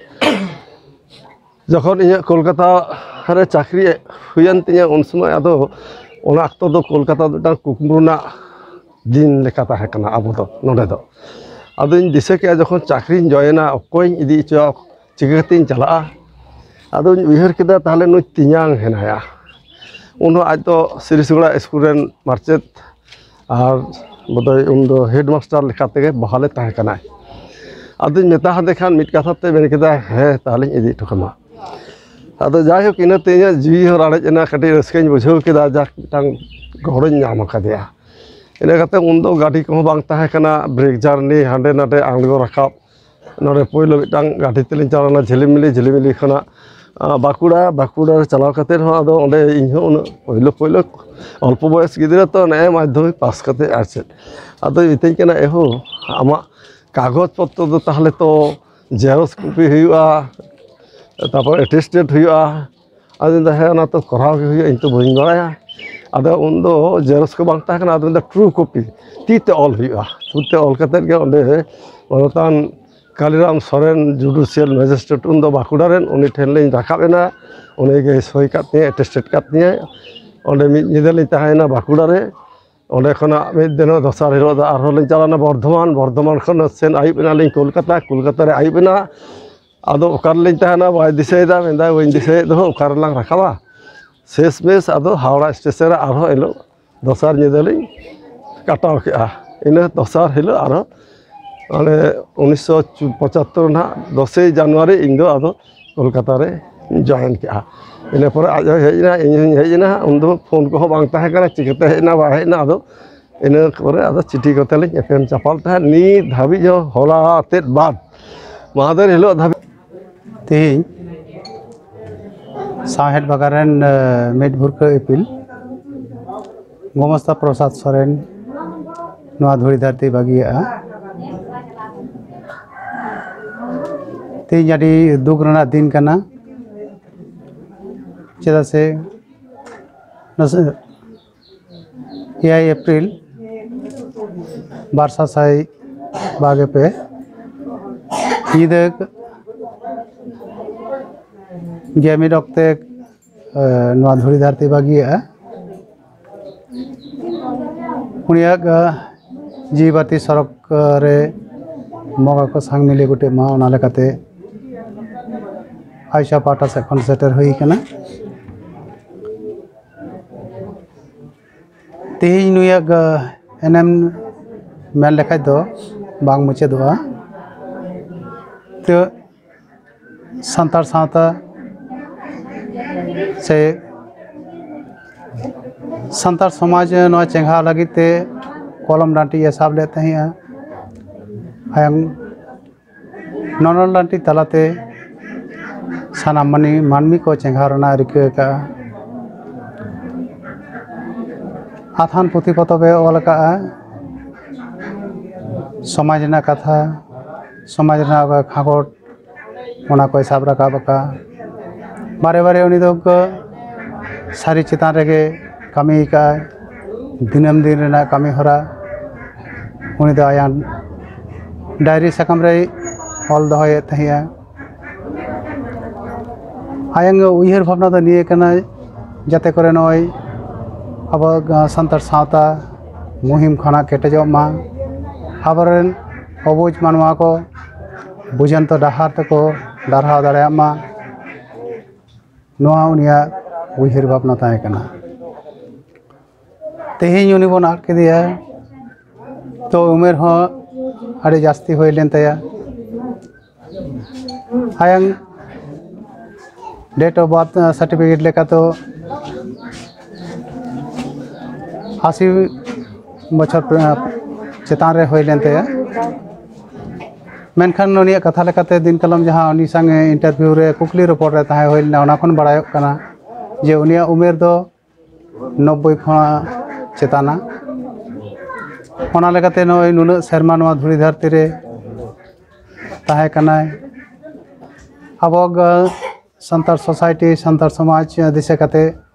ᱡᱚᱠᱷᱚᱱ ᱤᱧᱟᱹᱜ ᱠᱳᱞᱠᱟᱛᱟ ᱨᱮ ᱪᱟᱹᱠᱨᱤ ᱦᱩᱭᱮᱱ ᱛᱤᱧᱟᱹ, ᱩᱱ ᱥᱚᱢᱚᱭ ᱟᱫᱚ ᱚᱱᱟ ᱚᱠᱛᱚ ᱫᱚ ᱠᱳᱞᱠᱟᱛᱟ ᱫᱚ ᱢᱤᱫᱴᱟᱝ ᱠᱩᱠᱢᱩ ᱨᱮᱱᱟᱜ ᱫᱤᱱ ᱞᱮᱠᱟ ᱛᱟᱦᱮᱸ ᱠᱟᱱᱟ ᱟᱵᱚ ᱫᱚ ᱱᱚᱰᱮ ᱫᱚ᱾ ᱟᱫᱚᱧ ᱫᱤᱥᱟᱹ ᱠᱮᱜᱼᱟ, ᱡᱚᱠᱷᱚᱱ ᱪᱟᱹᱠᱨᱤᱧ ᱡᱚᱭᱮᱱᱟ, ᱚᱠᱚᱭᱤᱧ ᱤᱫᱤ ᱦᱚᱪᱚᱭᱟ, ᱪᱤᱠᱟᱹ ᱠᱟᱛᱮᱧ ᱪᱟᱞᱟᱜᱼᱟ? ᱟᱫᱚᱧ ᱩᱭᱦᱟᱹᱨ ᱠᱮᱫᱟ, ᱛᱟᱦᱞᱮ ᱱᱩᱭ ᱛᱮᱧᱟᱝ ᱦᱮᱱᱟᱭᱟ, ᱩᱱ ᱦᱚᱸ ᱟᱡ ᱫᱚ ᱥᱤᱨᱤᱥᱜᱚᱲᱟ ᱥᱠᱩᱞ ᱨᱮᱱ ᱢᱟᱪᱮᱫ, ᱟᱨ ᱵᱚᱫᱚᱭ ᱩᱱᱫᱚ ᱦᱮᱰ ᱢᱟᱥᱴᱟᱨ ᱞᱮᱠᱟ ᱛᱮᱜᱮ ᱵᱟᱦᱟᱞᱮ ᱛᱟᱦᱮᱸ ᱠᱟᱱᱟᱭ᱾ ᱟᱫᱚᱧ ᱢᱮᱛᱟ ᱦᱟᱫᱮ ᱠᱷᱟᱱ ᱢᱤᱫ ᱠᱟᱛᱷᱟ ᱛᱮ ᱢᱮᱱ ᱠᱮᱫᱟᱭ, "ᱦᱮᱸ, ᱛᱟᱦᱞᱮᱧ ᱤᱫᱤ ᱦᱚᱴᱚ ᱠᱟᱢᱟ᱾" ᱟᱫᱚ ᱡᱟᱭᱦᱳᱠ, ᱤᱱᱟᱹᱛᱮ ᱤᱧᱟᱹᱜ ᱡᱤᱣᱤ ᱦᱚᱸ ᱨᱟᱲᱮᱡ ᱮᱱᱟ, ᱠᱟᱹᱴᱤᱡ ᱨᱟᱹᱥᱠᱟᱹᱧ ᱵᱩᱡᱷᱟᱹᱣ ᱠᱮᱫᱟ, ᱡᱟᱠ, ᱢᱤᱫᱴᱟᱝ ᱜᱚᱲᱚᱧ ᱧᱟᱢ ᱟᱠᱟᱫᱮᱭᱟ᱾ ᱤᱱᱟᱹ ᱠᱟᱛᱮ ᱩᱱᱫᱚ ᱜᱟᱹᱰᱤ ᱠᱚᱦᱚᱸ ᱵᱟᱝ ᱛᱟᱦᱮᱸ ᱠᱟᱱᱟ, ᱵᱨᱮᱠ ᱡᱟᱨᱱᱤ, ᱦᱟᱸᱰᱮ ᱱᱟᱰᱮ ᱟᱬᱜᱚ ᱨᱟᱠᱟᱵ, ᱱᱚᱰᱮ ᱯᱳᱭᱞᱳ ᱢᱤᱫᱴᱟᱝ ᱜᱟᱹᱰᱤ ᱛᱮᱞᱤᱧ ᱪᱟᱞᱟᱣ ᱞᱮᱱᱟ ᱡᱷᱤᱞᱤᱢᱤᱞᱤ, ᱡᱷᱤᱞᱤᱢᱤᱞᱤ ᱠᱷᱚᱱᱟᱜ ᱟᱸ, ᱵᱟᱸᱠᱩᱲᱟ, ᱵᱟᱸᱠᱩᱲᱟ ᱨᱮ ᱪᱟᱞᱟᱣ ᱠᱟᱛᱮᱫ ᱦᱚᱸ ᱟᱫᱚ ᱚᱸᱰᱮ ᱤᱧ ᱦᱚᱸ ᱩᱱᱟᱹᱜ ᱯᱳᱭᱞᱳ ᱯᱳᱭᱞᱳ ᱚᱞᱯᱚ ᱵᱚᱭᱚᱥ ᱜᱤᱫᱽᱨᱟᱹ ᱛᱚ, ᱱᱮᱜᱼᱮ ᱢᱟᱫᱽᱫᱷᱚᱢᱤᱠ ᱯᱟᱥ ᱠᱟᱛᱮᱫ ᱟᱨ ᱪᱮᱫ᱾ ᱟᱫᱚᱭ ᱢᱤᱛᱟᱹᱧ ᱠᱟᱱᱟ, "ᱮᱦᱳ, ᱟᱢᱟᱜ ᱠᱟᱜᱚᱡᱽ ᱯᱚᱛᱨᱚ ᱫᱚ ᱛᱟᱦᱚᱞᱮ ᱛᱚ ᱡᱮᱨᱚᱠᱥ ᱠᱚᱯᱤ ᱦᱩᱭᱩᱜᱼᱟ, ᱛᱟᱨᱯᱚᱨ ᱮᱴᱮᱥᱴᱮᱰ ᱦᱩᱭᱩᱜᱼᱟ᱾" ᱟᱫᱚᱧ ᱢᱮᱱᱫᱟ, "ᱦᱮᱸ, ᱚᱱᱟ ᱛᱚ ᱠᱚᱨᱟᱣ ᱜᱮ ᱦᱩᱭᱩᱜᱼᱟ, ᱤᱧ ᱛᱚ ᱵᱟᱹᱧ ᱵᱟᱲᱟᱭᱟ᱾" ᱟᱫᱚ ᱩᱱᱫᱚ ᱡᱮᱨᱚᱠᱥ ᱠᱚ ᱵᱟᱝ ᱛᱟᱦᱮᱸ ᱠᱟᱱᱟ, ᱟᱫᱚ ᱢᱮᱱᱫᱟ, "ᱴᱨᱩ ᱠᱚᱯᱤ, ᱛᱤ ᱛᱮ ᱚᱞ ᱦᱩᱭᱩᱜᱼᱟ᱾" ᱛᱤ ᱛᱮ ᱚᱞ ᱠᱟᱛᱮᱫ ᱜᱮ ᱚᱸᱰᱮ ᱢᱟᱱᱚᱛᱟᱱ ᱠᱟᱞᱤᱨᱟᱢ ᱥᱚᱨᱮᱱ, ᱡᱩᱰᱤᱥᱤᱭᱟᱞ ᱢᱮᱡᱤᱥᱴᱨᱮᱴ, ᱩᱱᱫᱚ ᱵᱟᱸᱠᱩᱲᱟ ᱨᱮᱱ, ᱩᱱᱤ ᱴᱷᱮᱱ ᱞᱤᱧ ᱨᱟᱠᱟᱵ ᱮᱱᱟ᱾ ᱩᱱᱤ ᱜᱮᱭ ᱥᱳᱭ ᱠᱟᱫ ᱛᱤᱧᱟᱹ, ᱮᱴᱮᱥᱴᱮᱰ ᱠᱟᱫ ᱛᱤᱧᱟᱹ᱾ ᱚᱸᱰᱮ ᱢᱤᱫ ᱧᱤᱫᱟᱹ ᱞᱤᱧ ᱛᱟᱦᱮᱸᱭᱮᱱᱟ ᱵᱟᱸᱠᱩᱲᱟ ᱨᱮ᱾ ᱚᱸᱰᱮ ᱠᱷᱚᱱᱟᱜ ᱢᱤᱫ ᱫᱤᱱ, ᱫᱚᱥᱟᱨ ᱦᱤᱞᱳᱜ ᱫᱚ ᱟᱨᱦᱚᱸ ᱞᱤᱧ ᱪᱟᱞᱟᱣᱱᱟ ᱵᱚᱨᱫᱷᱚᱢᱟᱱ᱾ ᱵᱚᱨᱫᱷᱚᱢᱟᱱ ᱠᱷᱚᱱ ᱥᱮᱱ ᱟᱹᱭᱩᱵ ᱮᱱᱟᱞᱤᱧ ᱠᱳᱞᱠᱟᱛᱟ᱾ ᱠᱳᱞᱠᱟᱛᱟ ᱨᱮ ᱟᱹᱭᱩᱵ ᱮᱱᱟ᱾ ᱟᱫᱚ ᱚᱠᱟ ᱨᱮᱞᱤᱧ ᱛᱟᱦᱮᱱᱟ ᱵᱟᱭ ᱫᱤᱥᱟᱹᱭᱮᱫᱟ, ᱢᱮᱱᱫᱟᱭ, "ᱵᱟᱹᱧ ᱫᱤᱥᱟᱹᱭᱮᱫ ᱫᱚ, ᱚᱠᱟ ᱨᱮᱞᱟᱝ ᱨᱟᱠᱟᱵᱟ?" ᱥᱮᱥ ᱢᱮᱥ ᱟᱫᱚ ᱦᱟᱣᱲᱟ ᱥᱴᱮᱥᱚᱱ ᱨᱮ ᱟᱨᱦᱚᱸ ᱮᱱᱦᱤᱞᱳᱜ ᱫᱚᱥᱟᱨ ᱧᱤᱫᱟᱹ ᱞᱤᱧ ᱠᱟᱴᱟᱣ ᱠᱮᱜᱼᱟ᱾ ᱤᱱᱟᱹ ᱫᱚᱥᱟᱨ ᱦᱤᱞᱳᱜ ᱟᱨᱦᱚᱸ ᱚᱸᱰᱮ ᱩᱱᱤᱥᱥᱚ ᱯᱚᱸᱪᱟᱛᱛᱳᱨ ᱱᱟᱦᱟᱜ ᱫᱚᱥᱮᱭ ᱡᱟᱱᱩᱣᱟᱨᱤ ᱤᱧ ᱫᱚ ᱟᱫᱚ ᱠᱳᱞᱠᱟᱛᱟ ᱨᱮ ᱡᱚᱭᱮᱱ ᱠᱮᱜᱼᱟ᱾ ᱤᱱᱟᱹ ᱯᱚᱨᱮ ᱟᱡ ᱦᱚᱸᱭ ᱦᱮᱡ ᱮᱱᱟ, ᱤᱧ ᱦᱚᱸᱧ ᱦᱮᱡ ᱮᱱᱟ᱾ ᱩᱱᱫᱚ ᱯᱷᱳᱱ ᱠᱚᱦᱚᱸ ᱵᱟᱝ ᱛᱟᱦᱮᱸ ᱠᱟᱱᱟ, ᱪᱤᱠᱟᱹᱛᱮ ᱦᱮᱡ ᱮᱱᱟ ᱵᱟᱭ ᱦᱮᱡ ᱮᱱᱟ᱾ ᱟᱫᱚ ᱤᱱᱟᱹ ᱯᱚᱨᱮ ᱟᱫᱚ ᱪᱤᱴᱷᱤ ᱠᱚᱛᱮ ᱞᱤᱧ ᱮᱯᱮᱢ ᱪᱟᱯᱟᱞ ᱛᱟᱦᱮᱸᱫ᱾ ᱱᱤᱛ ᱫᱷᱟᱹᱵᱤᱡ ᱦᱚᱸ ᱦᱚᱞᱟ ᱛᱮᱫ ᱵᱟᱫ ᱢᱟᱦᱫᱮᱨ ᱦᱤᱞᱳᱜ ᱫᱷᱟᱹᱵᱤᱡ᱾ ᱛᱮᱦᱮᱧ ᱥᱟᱶᱦᱮᱫ ᱵᱟᱜᱟᱱ ᱨᱮᱱ, ᱮ, ᱢᱤᱫ ᱵᱷᱩᱨᱠᱟᱹ ᱤᱯᱤᱞ ᱜᱚᱢᱚᱥᱛᱟ ᱯᱨᱚᱥᱟᱫᱽ ᱥᱚᱨᱮᱱ ᱱᱚᱣᱟ ᱫᱷᱩᱲᱤ ᱫᱷᱟᱹᱨᱛᱤ ᱵᱟᱹᱜᱤᱭᱟᱜᱼᱟ᱾ ᱛᱮᱦᱮᱧ ᱟᱹᱰᱤ ᱫᱩᱠ ᱨᱮᱱᱟᱜ ᱫᱤᱱ ᱠᱟᱱᱟ, ᱪᱮᱫᱟᱜ ᱥᱮ ᱱᱟᱥᱮ ᱮᱭᱟᱭ ᱮᱯᱨᱤᱞ ᱵᱟᱨ ᱥᱟᱥᱟᱭ ᱵᱟᱜᱮ ᱯᱮ ᱧᱤᱫᱟᱹ ᱜᱮ ᱢᱤᱫ ᱚᱠᱛᱮ, ᱮ, ᱱᱚᱣᱟ ᱫᱷᱩᱲᱤ ᱫᱷᱟᱹᱨᱛᱤ ᱵᱟᱹᱜᱤᱭᱟᱜᱼᱟ᱾ ᱩᱱᱤᱭᱟᱜ, ᱮ, ᱡᱤᱣᱤ ᱵᱟᱹᱛᱤ ᱥᱚᱨᱚᱜᱽ ᱨᱮ ᱵᱚᱸᱜᱟ ᱠᱚ ᱥᱟᱝ ᱢᱤᱞᱮ ᱜᱚᱴᱮᱜ ᱢᱟ, ᱚᱱᱟ ᱞᱮᱠᱟᱛᱮ ᱟᱭᱥᱟ ᱯᱟᱦᱴᱟ ᱥᱮᱫ ᱠᱷᱚᱱ ᱥᱮᱴᱮᱨ ᱦᱩᱭ ᱠᱟᱱᱟ᱾ ᱛᱮᱦᱮᱧ ᱱᱩᱭᱟᱜ, ᱮᱱᱮᱢ ᱢᱮᱱ ᱞᱮᱠᱷᱟᱡ ᱫᱚ ᱵᱟᱝ ᱢᱩᱪᱟᱹᱫᱚᱜᱼᱟ᱾ ᱛᱚ, ᱥᱟᱱᱛᱟᱲ ᱥᱟᱶᱛᱟ ᱥᱮ ᱥᱟᱱᱛᱟᱲ ᱥᱚᱢᱟᱡᱽ ᱱᱚᱣᱟ ᱪᱮᱸᱜᱷᱟᱣ ᱞᱟᱹᱜᱤᱫ ᱛᱮ ᱠᱚᱞᱚᱢ ᱰᱟᱹᱱᱴᱤ ᱮ ᱥᱟᱵ ᱞᱮᱫ ᱛᱟᱦᱮᱸᱜᱼᱟ᱾ ᱟᱭᱟᱝ ᱱᱚᱱᱚᱞ ᱞᱟᱹᱱᱴᱤ ᱛᱟᱞᱟᱛᱮ ᱥᱟᱱᱟᱢ ᱢᱟᱹᱱᱢᱤ ᱢᱟᱹᱱᱢᱤ ᱠᱚ ᱪᱮᱸᱜᱷᱟᱣ ᱨᱮᱱᱟᱜ ᱨᱤᱠᱟᱹ ᱟᱠᱟᱫᱼᱟ᱾ ᱟᱛᱷᱟᱱ ᱯᱩᱛᱷᱤ ᱯᱚᱛᱚᱵ ᱮ ᱚᱞ ᱟᱠᱟᱫᱼᱟ, ᱥᱚᱢᱟᱡᱽ ᱨᱮᱱᱟᱜ ᱠᱟᱛᱷᱟ, ᱥᱚᱢᱟᱡᱽ ᱨᱮᱱᱟᱜ ᱠᱷᱟᱸᱜᱚᱴ, ᱚᱱᱟ ᱠᱚᱭ ᱥᱟᱵ ᱨᱟᱠᱟᱵ ᱟᱠᱟᱫᱼᱟ᱾ ᱵᱟᱨᱮ ᱵᱟᱨᱮ ᱩᱱᱤ ᱫᱚ ᱥᱟᱹᱨᱤ ᱪᱮᱛᱟᱱ ᱨᱮᱜᱮ ᱠᱟᱹᱢᱤ ᱟᱠᱟᱫᱼᱟᱭ᱾ ᱫᱤᱱᱟᱹᱢ ᱫᱤᱱ ᱨᱮᱱᱟᱜ ᱠᱟᱹᱢᱤ ᱦᱚᱨᱟ ᱩᱱᱤ ᱫᱚ ᱟᱭᱟᱜ ᱰᱟᱭᱨᱤ ᱥᱟᱠᱟᱢ ᱨᱮᱭ ᱚᱞ ᱫᱚᱦᱚᱭᱮᱫ ᱛᱟᱦᱮᱸᱫᱼᱟ᱾ ᱟᱭᱟᱜ ᱩᱭᱦᱟᱹᱨ ᱵᱷᱟᱵᱽᱱᱟ ᱫᱚ ᱱᱤᱭᱟᱹ ᱠᱟᱱᱟ, ᱡᱟᱛᱮ ᱠᱚᱨᱮ ᱱᱚᱜᱼᱚᱭ ᱟᱵᱚ ᱥᱟᱱᱛᱟᱲ ᱥᱟᱶᱛᱟ ᱢᱩᱦᱤᱢ ᱠᱷᱚᱱᱟᱜ ᱠᱮᱴᱮᱡᱚᱜ ᱢᱟ, ᱟᱵᱚᱨᱮᱱ ᱚᱵᱩᱡᱽ ᱢᱟᱱᱣᱟ ᱠᱚ ᱵᱩᱡᱷᱟᱹᱱᱛᱚ ᱰᱟᱦᱟᱨ ᱛᱮᱠᱚ ᱰᱟᱨᱦᱟᱣ ᱫᱟᱲᱮᱭᱟᱜ ᱢᱟ, ᱱᱚᱣᱟ ᱩᱱᱤᱭᱟᱜ ᱩᱭᱦᱟᱹᱨ ᱵᱷᱟᱵᱽᱱᱟ ᱛᱟᱦᱮᱸ ᱠᱟᱱᱟ᱾ ᱛᱮᱦᱮᱧ ᱩᱱᱤ ᱵᱚᱱ ᱟᱫ ᱠᱮᱫᱮᱭᱟ, ᱛᱚ ᱩᱢᱮᱨ ᱦᱚᱸ ᱟᱹᱰᱤ ᱡᱟᱹᱥᱛᱤ ᱦᱩᱭ ᱞᱮᱱ ᱛᱟᱭᱟ᱾ ᱟᱭᱟᱝ date of birth certificate ᱞᱮᱠᱟ ᱛᱮ ᱟᱥᱤ ᱵᱚᱪᱷᱚᱨ ᱪᱮᱛᱟᱱ ᱨᱮ ᱦᱩᱭ ᱞᱮᱱ ᱛᱟᱭᱟ᱾ ᱢᱮᱱᱠᱷᱟᱱ ᱩᱱᱤᱭᱟᱜ ᱠᱟᱛᱷᱟ ᱞᱮᱠᱟᱛᱮ ᱫᱤᱱ ᱠᱟᱞᱚᱢ ᱡᱟᱦᱟᱸ ᱩᱱᱤ ᱥᱟᱝ interview ᱨᱮ ᱠᱩᱠᱞᱤ ᱨᱚᱯᱚᱲ ᱨᱮ ᱛᱟᱦᱮᱸ ᱦᱩᱭ ᱞᱮᱱᱟ, ᱚᱱᱟ ᱠᱷᱚᱱ ᱵᱟᱲᱟᱭᱚᱜ ᱠᱟᱱᱟ ᱡᱮ ᱩᱱᱤᱭᱟᱜ ᱩᱢᱮᱨ ᱫᱚ ᱱᱚᱵᱵᱳᱭ ᱠᱷᱚᱱᱟᱜ ᱪᱮᱛᱟᱱᱟ᱾ ᱚᱱᱟ ᱞᱮᱠᱟᱛᱮ ᱱᱚᱜᱼᱚᱭ ᱱᱩᱱᱟᱹᱜ ᱥᱮᱨᱢᱟ ᱱᱚᱣᱟ ᱫᱷᱩᱲᱤ ᱫᱷᱟᱹᱨᱛᱤ ᱨᱮ ᱛᱟᱦᱮᱸ ᱠᱟᱱᱟᱭ᱾ ᱟᱵᱚ ᱜ-, ᱥᱟᱱᱛᱟᱲ society, ᱥᱟᱱᱛᱟᱲ ᱥᱚᱢᱟᱡᱽ ᱫᱤᱥᱟᱹ ᱠᱟᱛᱮ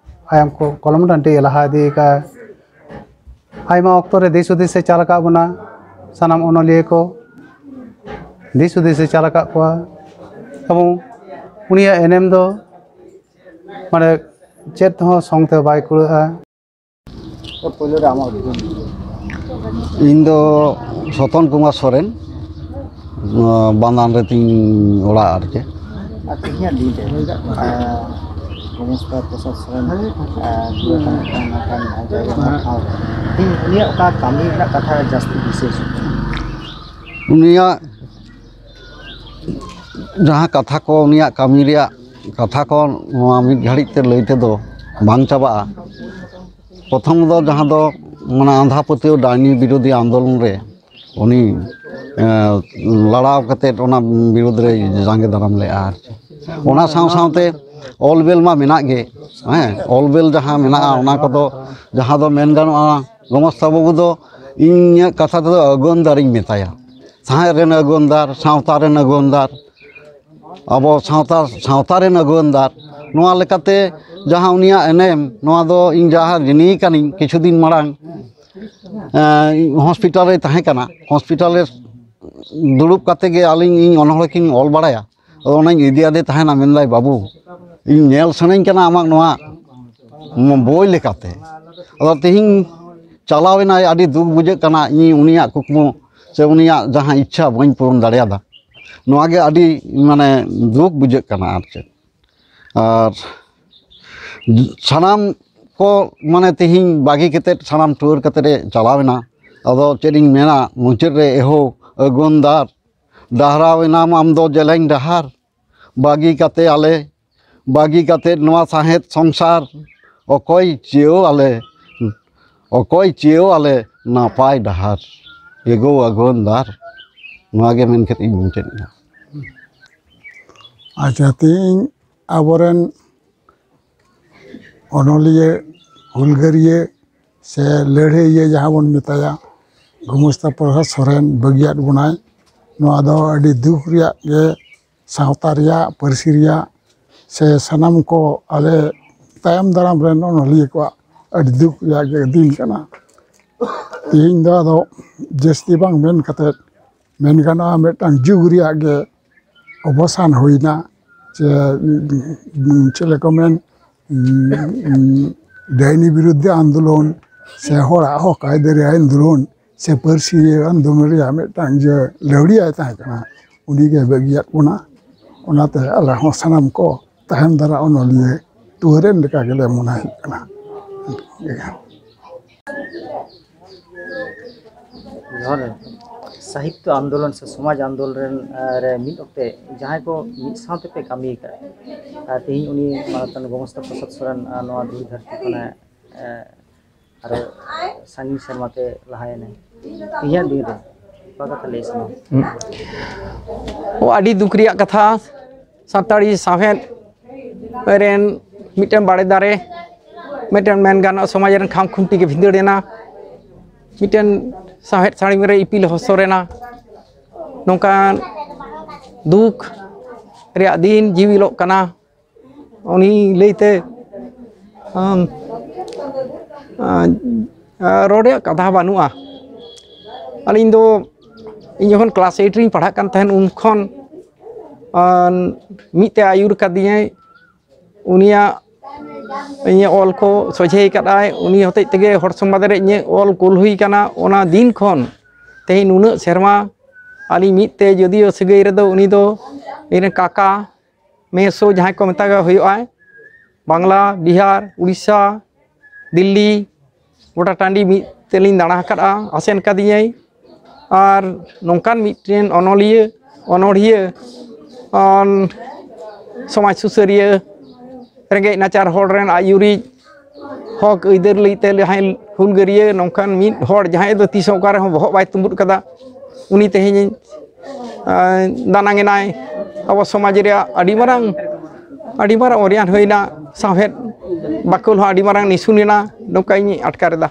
ᱟᱭᱟᱜ ᱠᱚ ᱠᱚᱞᱚᱢ ᱰᱟᱹᱱᱴᱤ ᱞᱟᱦᱟ ᱤᱫᱤ ᱟᱠᱟᱫᱼᱟ᱾ ᱟᱭᱢᱟ ᱚᱠᱛᱚ ᱨᱮ ᱫᱤᱥ ᱦᱩᱫᱤᱥ ᱮ ᱪᱟᱞ ᱟᱠᱟᱫ ᱵᱚᱱᱟ, ᱥᱟᱱᱟᱢ ᱚᱱᱚᱞᱤᱭᱟᱹ ᱠᱚ ᱫᱤᱥ ᱦᱩᱫᱤᱥ ᱮ ᱪᱟᱞ ᱟᱠᱟᱫ ᱠᱚᱣᱟ᱾ ᱮᱵᱚᱝ ᱩᱱᱤᱭᱟᱜ ᱮᱱᱮᱢ ᱫᱚ ᱢᱟᱱᱮ ᱪᱮᱫ ᱦᱚᱸ ᱥᱚᱝ ᱛᱮ ᱵᱟᱭ ᱠᱩᱲᱟᱹᱜᱼᱟ᱾ ᱯᱳᱭᱞᱳ ᱨᱮ ᱟᱢᱟᱜ ᱩᱯᱨᱩᱢ᱾ ᱤᱧ ᱫᱚ ᱥᱚᱛᱚᱱ ᱠᱩᱢᱟᱨ ᱥᱚᱨᱮᱱ, ᱱᱚᱣᱟ ᱵᱟᱱᱫᱟᱱ ᱨᱮ ᱛᱤᱧ ᱚᱲᱟᱜ ᱟᱨ ᱪᱮᱫ᱾ ᱟᱨ ᱛᱮᱦᱮᱧᱟᱜ ᱫᱤᱱ ᱨᱮ, ᱟᱨ ᱜᱚᱱᱮᱥ ᱯᱨᱚᱥᱟᱫᱽ ᱥᱚᱨᱮᱱ, ᱟᱨ, ᱡᱟᱭᱜᱟ ᱨᱮᱱᱟᱜ ᱴᱷᱟᱶ ᱨᱮ ᱛᱮᱦᱮᱧ ᱩᱱᱤᱭᱟᱜ ᱚᱠᱟ ᱠᱟᱹᱢᱤ ᱨᱮᱱᱟᱜ ᱠᱟᱛᱷᱟ ᱡᱟᱹᱥᱛᱤ ᱫᱤᱥᱟᱹ ᱦᱤᱡᱩᱜ ᱠᱟᱱᱟ? ᱩᱱᱤᱭᱟᱜ ᱡᱟᱦᱟᱸ ᱠᱟᱛᱷᱟ ᱠᱚ, ᱩᱱᱤᱭᱟᱜ ᱠᱟᱹᱢᱤ ᱨᱮᱭᱟᱜ ᱠᱟᱛᱷᱟ ᱠᱚ ᱱᱚᱣᱟ ᱢᱤᱫ ᱜᱷᱟᱹᱲᱤᱡ ᱛᱮ ᱞᱟᱹᱭ ᱛᱮᱫᱚ ᱵᱟᱝ ᱪᱟᱵᱟᱜᱼᱟ᱾ ᱯᱨᱚᱛᱷᱚᱢ ᱫᱚ ᱡᱟᱦᱟᱸ ᱫᱚ ᱢᱟᱱᱮ ᱟᱸᱫᱷᱟ ᱯᱟᱹᱛᱭᱟᱹᱣ ᱰᱟᱹᱱᱤ ᱵᱤᱨᱳᱫᱷᱤ ᱟᱱᱫᱳᱞᱚᱱ ᱨᱮ ᱩᱱᱤ ᱞᱟᱲᱟᱣ ᱠᱟᱛᱮᱫ ᱚᱱᱟ ᱵᱤᱨᱩᱫᱽ ᱨᱮ ᱡᱟᱸᱜᱮ ᱫᱟᱨᱟᱢ ᱞᱮᱫᱼᱟ᱾ ᱟᱨ ᱚᱱᱟ ᱥᱟᱶ ᱥᱟᱶᱛᱮ ᱚᱞ ᱵᱮᱞ ᱢᱟ ᱢᱮᱱᱟᱜ ᱜᱮ, ᱦᱮᱸ, ᱚᱞ ᱵᱮᱞ ᱡᱟᱦᱟᱸ ᱢᱮᱱᱟᱜᱼᱟ, ᱚᱱᱟ ᱠᱚᱫᱚ ᱡᱟᱦᱟᱸ ᱫᱚ ᱢᱮᱱ ᱜᱟᱱᱚᱜᱼᱟ, ᱜᱚᱢᱚᱥᱛᱟ ᱵᱟᱹᱵᱩ ᱫᱚ ᱤᱧᱟᱹᱜ ᱠᱟᱛᱷᱟ ᱛᱮᱫᱚ ᱟᱹᱜᱩᱣᱟᱹᱱ ᱫᱟᱨᱤᱧ ᱢᱮᱛᱟᱭᱟ, ᱥᱟᱶᱦᱮᱫ ᱨᱮᱱ ᱟᱹᱜᱩᱣᱟᱹᱱ ᱫᱟᱨ, ᱥᱟᱶᱛᱟ ᱨᱮᱱ ᱟᱹᱜᱩᱣᱟᱹᱱ ᱫᱟᱨ, ᱟᱵᱚ ᱥᱟᱶᱛᱟ, ᱥᱟᱶᱛᱟ ᱨᱮᱱ ᱟᱹᱜᱩᱣᱟᱹᱱ ᱫᱟᱨ᱾ ᱱᱚᱣᱟ ᱞᱮᱠᱟᱛᱮ ᱡᱟᱦᱟᱸ ᱩᱱᱤᱭᱟᱜ ᱮᱱᱮᱢ, ᱱᱚᱣᱟ ᱫᱚ ᱤᱧ ᱡᱟᱦᱟᱸ ᱡᱤᱱᱤ ᱠᱟᱹᱱᱟᱹᱧ, ᱠᱤᱪᱷᱩ ᱫᱤᱱ ᱢᱟᱲᱟᱝ ᱦᱚᱥᱯᱤᱴᱟᱞ ᱨᱮ ᱛᱟᱦᱮᱸ ᱠᱟᱱᱟ, ᱦᱚᱥᱯᱤᱴᱟᱞ ᱨᱮ ᱫᱩᱲᱩᱵ ᱠᱟᱛᱮ ᱜᱮ ᱟᱹᱞᱤᱧ, ᱤᱧ ᱚᱱᱚᱬᱦᱮ ᱠᱤᱱ ᱚᱞ ᱵᱟᱲᱟᱭᱟ᱾ ᱟᱫᱚ ᱚᱱᱟᱧ ᱤᱫᱤ ᱟᱫᱮ ᱛᱟᱦᱮᱱᱟ, ᱢᱮᱱᱫᱟᱭ, "ᱵᱟᱹᱵᱩ, ᱤᱧ ᱧᱮᱞ ᱥᱟᱱᱟᱧ ᱠᱟᱱᱟ ᱟᱢᱟᱜ ᱱᱚᱣᱟ ᱵᱳᱭ ᱞᱮᱠᱟᱛᱮ᱾" ᱟᱫᱚ ᱛᱮᱦᱮᱧ ᱪᱟᱞᱟᱣ ᱮᱱᱟᱭ, ᱟᱹᱰᱤ ᱫᱩᱠ ᱵᱩᱡᱷᱟᱹᱜ ᱠᱟᱱᱟ, ᱤᱧ ᱩᱱᱤᱭᱟᱜ ᱠᱩᱠᱢᱩ ᱥᱮ ᱩᱱᱤᱭᱟᱜ ᱡᱟᱦᱟᱸ ᱤᱪᱪᱷᱟ ᱵᱟᱹᱧ ᱯᱩᱨᱩᱱ ᱫᱟᱲᱮᱭᱟᱫᱟ᱾ ᱱᱚᱣᱟ ᱜᱮ ᱟᱹᱰᱤ, ᱢᱟᱱᱮ, ᱫᱩᱠ ᱵᱩᱡᱷᱟᱹᱜ ᱠᱟᱱᱟ ᱟᱨ ᱪᱮᱫ᱾ ᱟᱨ ᱥᱟᱱᱟᱢ ᱠᱚ, ᱢᱟᱱᱮ, ᱛᱮᱦᱮᱧ ᱵᱟᱹᱜᱤ ᱠᱟᱛᱮᱫ, ᱥᱟᱱᱟᱢ ᱴᱩᱣᱟᱹᱨ ᱠᱟᱛᱮᱫ ᱮ ᱪᱟᱞᱟᱣ ᱮᱱᱟ᱾ ᱟᱫᱚ ᱪᱮᱫ ᱤᱧ ᱢᱮᱱᱟ, ᱢᱩᱪᱟᱹᱫ ᱨᱮ, ᱮᱦᱳ ᱟᱹᱜᱩᱱᱫᱟᱨ, ᱰᱟᱦᱟᱨᱟᱣ ᱮᱱᱟᱢ ᱟᱢ ᱫᱚ ᱡᱮᱞᱮᱧ ᱰᱟᱦᱟᱨ, ᱵᱟᱹᱜᱤ ᱠᱟᱛᱮ ᱟᱞᱮ, ᱵᱟᱹᱜᱤ ᱠᱟᱛᱮ ᱱᱚᱣᱟ ᱥᱟᱶᱦᱮᱫ ᱥᱚᱝᱥᱟᱨ, ᱚᱠᱚᱭ ᱪᱤᱭᱟᱹᱣ ᱟᱞᱮ, ᱚᱠᱚᱭ ᱪᱤᱭᱟᱹᱣ ᱟᱞᱮ ᱱᱟᱯᱟᱭ ᱰᱟᱦᱟᱨ, ᱮᱜᱳ ᱟᱹᱜᱩᱱᱫᱟᱨ᱾ ᱱᱚᱣᱟ ᱜᱮ ᱢᱮᱱ ᱠᱟᱛᱮ ᱤᱧ ᱢᱩᱪᱟᱹᱫ ᱮᱫᱟ᱾ ᱟᱪᱪᱷᱟ, ᱛᱮᱦᱮᱧ ᱟᱵᱚᱨᱮᱱ ᱚᱱᱚᱞᱤᱭᱟᱹ, ᱦᱩᱞᱜᱟᱹᱨᱤᱭᱟᱹ ᱥᱮ ᱞᱟᱹᱲᱦᱟᱹᱭᱤᱭᱟᱹ ᱡᱟᱦᱟᱸ ᱵᱚᱱ ᱢᱮᱛᱟᱭᱟ, ᱜᱳᱢᱚᱥᱛᱟ ᱯᱨᱚᱥᱟᱫᱽ ᱥᱚᱨᱮᱱ ᱵᱟᱹᱜᱤᱭᱟᱫ ᱵᱚᱱᱟᱭ᱾ ᱱᱚᱣᱟ ᱫᱚ ᱟᱹᱰᱤ ᱫᱩᱠ ᱨᱮᱭᱟᱜ ᱜᱮ, ᱥᱟᱶᱛᱟ ᱨᱮᱭᱟᱜ, ᱯᱟᱹᱨᱥᱤ ᱨᱮᱭᱟᱜ ᱥᱮ ᱥᱟᱱᱟᱢ ᱠᱚ ᱟᱞᱮ ᱛᱟᱭᱚᱢ ᱫᱟᱨᱟᱢ ᱨᱮᱱ ᱚᱱᱚᱞᱤᱭᱟᱹ ᱠᱚᱣᱟᱜ ᱟᱹᱰᱤ ᱫᱩᱠ ᱨᱮᱭᱟᱜ ᱜᱮ ᱫᱤᱱ ᱠᱟᱱᱟ᱾ ᱛᱮᱦᱮᱧ ᱫᱚ ᱟᱫᱚ ᱡᱟᱹᱥᱛᱤ ᱵᱟᱝ ᱢᱮᱱ ᱠᱟᱛᱮᱫ, ᱢᱮᱱ ᱜᱟᱱᱚᱜᱼᱟ, ᱢᱤᱫᱴᱟᱝ ᱡᱩᱜᱽ ᱨᱮᱭᱟᱜ ᱜᱮ ᱚᱵᱚᱥᱟᱱ ᱦᱩᱭᱱᱟ᱾ ᱥᱮ ᱪᱮᱫ ᱞᱮᱠᱟ ᱢᱮᱱ, ᱰᱟᱹᱭᱱᱤ ᱵᱤᱨᱩᱫᱽᱫᱷᱮ ᱟᱱᱫᱳᱞᱚᱱ ᱥᱮ ᱦᱚᱲᱟᱜ ᱦᱚᱠ ᱟᱹᱭᱫᱟᱹᱨᱤ ᱟᱱᱫᱳᱞᱚᱱ ᱥᱮ ᱯᱟᱹᱨᱥᱤ ᱟᱱᱫᱳᱞᱚᱱ ᱨᱮᱭᱟᱜ ᱢᱤᱫᱴᱟᱝ ᱡᱮ ᱞᱟᱹᱣᱲᱤᱭᱟᱹ ᱛᱟᱦᱮᱸ ᱠᱟᱱᱟ, ᱩᱱᱤᱜᱮ ᱵᱟᱹᱜᱤᱭᱟᱫ ᱵᱚᱱᱟ᱾ ᱚᱱᱟᱛᱮ ᱟᱞᱮ ᱦᱚᱸ ᱥᱟᱱᱟᱢ ᱠᱚ ᱛᱟᱭᱚᱢ ᱫᱟᱨᱟ ᱚᱱᱚᱞᱤᱭᱟᱹ ᱴᱩᱣᱟᱹᱨᱮᱱ ᱞᱮᱠᱟ ᱜᱮᱞᱮ ᱢᱚᱱᱮ ᱦᱩᱭᱩᱜ ᱠᱟᱱᱟ᱾ ᱡᱚᱦᱟᱨ ᱜᱮ᱾ ᱥᱟᱦᱤᱛᱛᱚ ᱟᱱᱫᱳᱞᱚᱱ ᱥᱮ ᱥᱚᱢᱟᱡᱽ ᱟᱱᱫᱳᱞᱚᱱ ᱨᱮᱱ, ᱟᱸ, ᱨᱮ ᱢᱤᱫ ᱚᱠᱛᱮ ᱡᱟᱦᱟᱸᱭ ᱠᱚ ᱢᱤᱫ ᱥᱟᱶ ᱛᱮᱯᱮ ᱠᱟᱹᱢᱤ ᱟᱠᱟᱫ, ᱟᱨ ᱛᱮᱦᱮᱧ ᱩᱱᱤ ᱢᱟᱱᱚᱛᱟᱱ ᱜᱳᱢᱚᱥᱛᱟ ᱯᱨᱚᱥᱟᱫᱽ ᱥᱚᱨᱮᱱ, ᱟᱸ, ᱱᱚᱣᱟ ᱫᱷᱩᱲᱤ ᱫᱷᱟᱹᱨᱛᱤ ᱠᱷᱚᱱᱮ, ᱮᱸ, ᱟᱨᱚ ᱥᱟᱺᱜᱤᱧ ᱥᱮᱨᱢᱟ ᱛᱮ ᱞᱟᱦᱟᱭᱮᱱᱟᱭ᱾ ᱛᱮᱦᱮᱧᱟᱜ ᱫᱤᱱ ᱨᱮ ᱠᱟᱛᱷᱟ ᱞᱟᱹᱭ ᱥᱟᱱᱟ᱾ ᱦᱩᱸ᱾ ᱚ, ᱟᱹᱰᱤ ᱫᱩᱠ ᱨᱮᱭᱟᱜ ᱠᱟᱛᱷᱟ᱾ ᱥᱟᱱᱛᱟᱲᱤ ᱥᱟᱶᱦᱮᱫ ᱨᱮᱱ ᱢᱤᱫᱴᱮᱱ ᱵᱟᱲᱮ ᱫᱟᱨᱮ, ᱢᱤᱫᱴᱮᱱ ᱢᱮᱱ ᱜᱟᱱᱚᱜᱼᱟ ᱥᱚᱢᱟᱡᱽ ᱨᱮᱱ ᱠᱷᱟᱢ ᱠᱷᱩᱱᱴᱤ ᱜᱮ ᱵᱷᱤᱸᱫᱟᱹᱲ ᱮᱱᱟ᱾ ᱢᱤᱫᱴᱮᱱ ᱥᱟᱶᱦᱮᱫ ᱥᱟᱹᱲᱤᱢ ᱨᱮ ᱤᱯᱤᱞ ᱦᱚᱥᱚᱨ ᱮᱱᱟ᱾ ᱱᱚᱝᱠᱟᱱ ᱫᱩᱠ ᱨᱮᱭᱟᱜ ᱫᱤᱱ ᱡᱤᱣᱤ ᱚᱞᱚᱜ ᱠᱟᱱᱟ᱾ ᱩᱱᱤ ᱞᱟᱹᱭᱛᱮ, ᱟᱢ, ᱟ, ᱟ, ᱨᱚᱲ ᱨᱮᱭᱟᱜ ᱠᱟᱛᱷᱟ ᱵᱟᱹᱱᱩᱜᱼᱟ᱾ ᱟᱹᱞᱤᱧ ᱫᱚ, ᱤᱧ ᱡᱚᱠᱷᱚᱱ ᱠᱞᱟᱥ ᱮᱭᱤᱴ ᱨᱤᱧ ᱯᱟᱲᱦᱟᱜ ᱠᱟᱱ ᱛᱟᱦᱮᱸᱱ, ᱩᱱ ᱠᱷᱚᱱ, ᱟ, ᱢᱤᱫ ᱛᱮ ᱟᱹᱭᱩᱨ ᱠᱟᱫᱤᱧᱟᱭ᱾ ᱩᱱᱤᱭᱟᱜ ᱤᱧᱟᱹᱜ ᱚᱞ ᱠᱚ ᱥᱚᱡᱷᱮ ᱠᱟᱫᱟᱭ᱾ ᱩᱱᱤ ᱦᱚᱛᱮᱡ ᱛᱮᱜᱮ ᱦᱚᱲ ᱥᱚᱢᱟᱡᱽ ᱨᱮ ᱤᱧᱟᱹᱜ ᱚᱞ ᱠᱩᱞ ᱦᱩᱭ ᱠᱟᱱᱟ᱾ ᱚᱱᱟ ᱫᱤᱱ ᱠᱷᱚᱱ ᱛᱮᱦᱮᱧ ᱱᱩᱱᱟᱹᱜ ᱥᱮᱨᱢᱟ ᱟᱹᱞᱤᱧ ᱢᱤᱫ ᱛᱮ ᱡᱩᱫᱤᱭᱳ ᱥᱟᱹᱜᱟᱹᱭ ᱨᱮᱫᱚ ᱩᱱᱤ ᱫᱚ ᱤᱧ ᱨᱮᱱ ᱠᱟᱠᱟ, ᱢᱮᱥᱚ ᱡᱟᱦᱟᱸᱭ ᱠᱚ ᱢᱮᱛᱟ ᱠᱚ ᱦᱩᱭᱩᱜᱼᱟ, ᱵᱟᱝᱞᱟ, ᱵᱤᱦᱟᱨ, ᱩᱲᱤᱥᱥᱟ, ᱫᱤᱞᱞᱤ, ᱜᱚᱴᱟ ᱴᱟᱺᱰᱤ ᱢᱤᱫ ᱛᱮᱞᱤᱧ ᱫᱟᱬᱟ ᱟᱠᱟᱫᱼᱟ, ᱟᱥᱮᱱ ᱠᱟᱫᱤᱧᱟᱭ᱾ ᱟᱨ ᱱᱚᱝᱠᱟᱱ ᱢᱤᱫᱴᱮᱱ ᱚᱱᱚᱞᱤᱭᱟᱹ, ᱚᱱᱚᱲᱦᱤᱭᱟᱹ, ᱟᱨ ᱥᱚᱢᱟᱡᱽ ᱥᱩᱥᱟᱹᱨᱤᱭᱟᱹ, ᱨᱮᱸᱜᱮᱡ ᱱᱟᱪᱟᱨ ᱦᱚᱲ ᱨᱮᱱ ᱟᱹᱭᱩᱨᱤᱡ, ᱦᱚᱠ ᱟᱹᱭᱫᱟᱹᱨ ᱞᱟᱹᱭᱛᱮ ᱡᱟᱦᱟᱸᱭ ᱦᱩᱞᱜᱟᱹᱨᱤᱭᱟᱹ, ᱱᱚᱝᱠᱟᱱ ᱢᱤᱫ ᱦᱚᱲ ᱡᱟᱦᱟᱸᱭ ᱫᱚ ᱛᱤᱥ ᱦᱚᱸ ᱚᱠᱟ ᱨᱮᱦᱚᱸ ᱵᱚᱦᱚᱜ ᱵᱟᱭ ᱛᱩᱢᱵᱩᱫ ᱠᱟᱫᱟ, ᱩᱱᱤ ᱛᱮᱦᱮᱧ, ᱟᱸ, ᱫᱟᱱᱟᱝ ᱮᱱᱟᱭ᱾ ᱟᱵᱚ ᱥᱚᱢᱟᱡᱽ ᱨᱮᱭᱟᱜ ᱟᱹᱰᱤ ᱢᱟᱨᱟᱝ, ᱟᱹᱰᱤ ᱢᱟᱨᱟᱝ ᱚᱨᱭᱟᱱ ᱦᱩᱭᱱᱟ, ᱥᱟᱶᱦᱮᱫ ᱵᱟᱠᱷᱳᱞ ᱦᱚᱸ ᱟᱹᱰᱤ ᱢᱟᱨᱟᱝ ᱱᱤᱥᱩᱱ ᱮᱱᱟ, ᱱᱚᱝᱠᱟᱧ ᱟᱴᱠᱟᱨ ᱮᱫᱟ᱾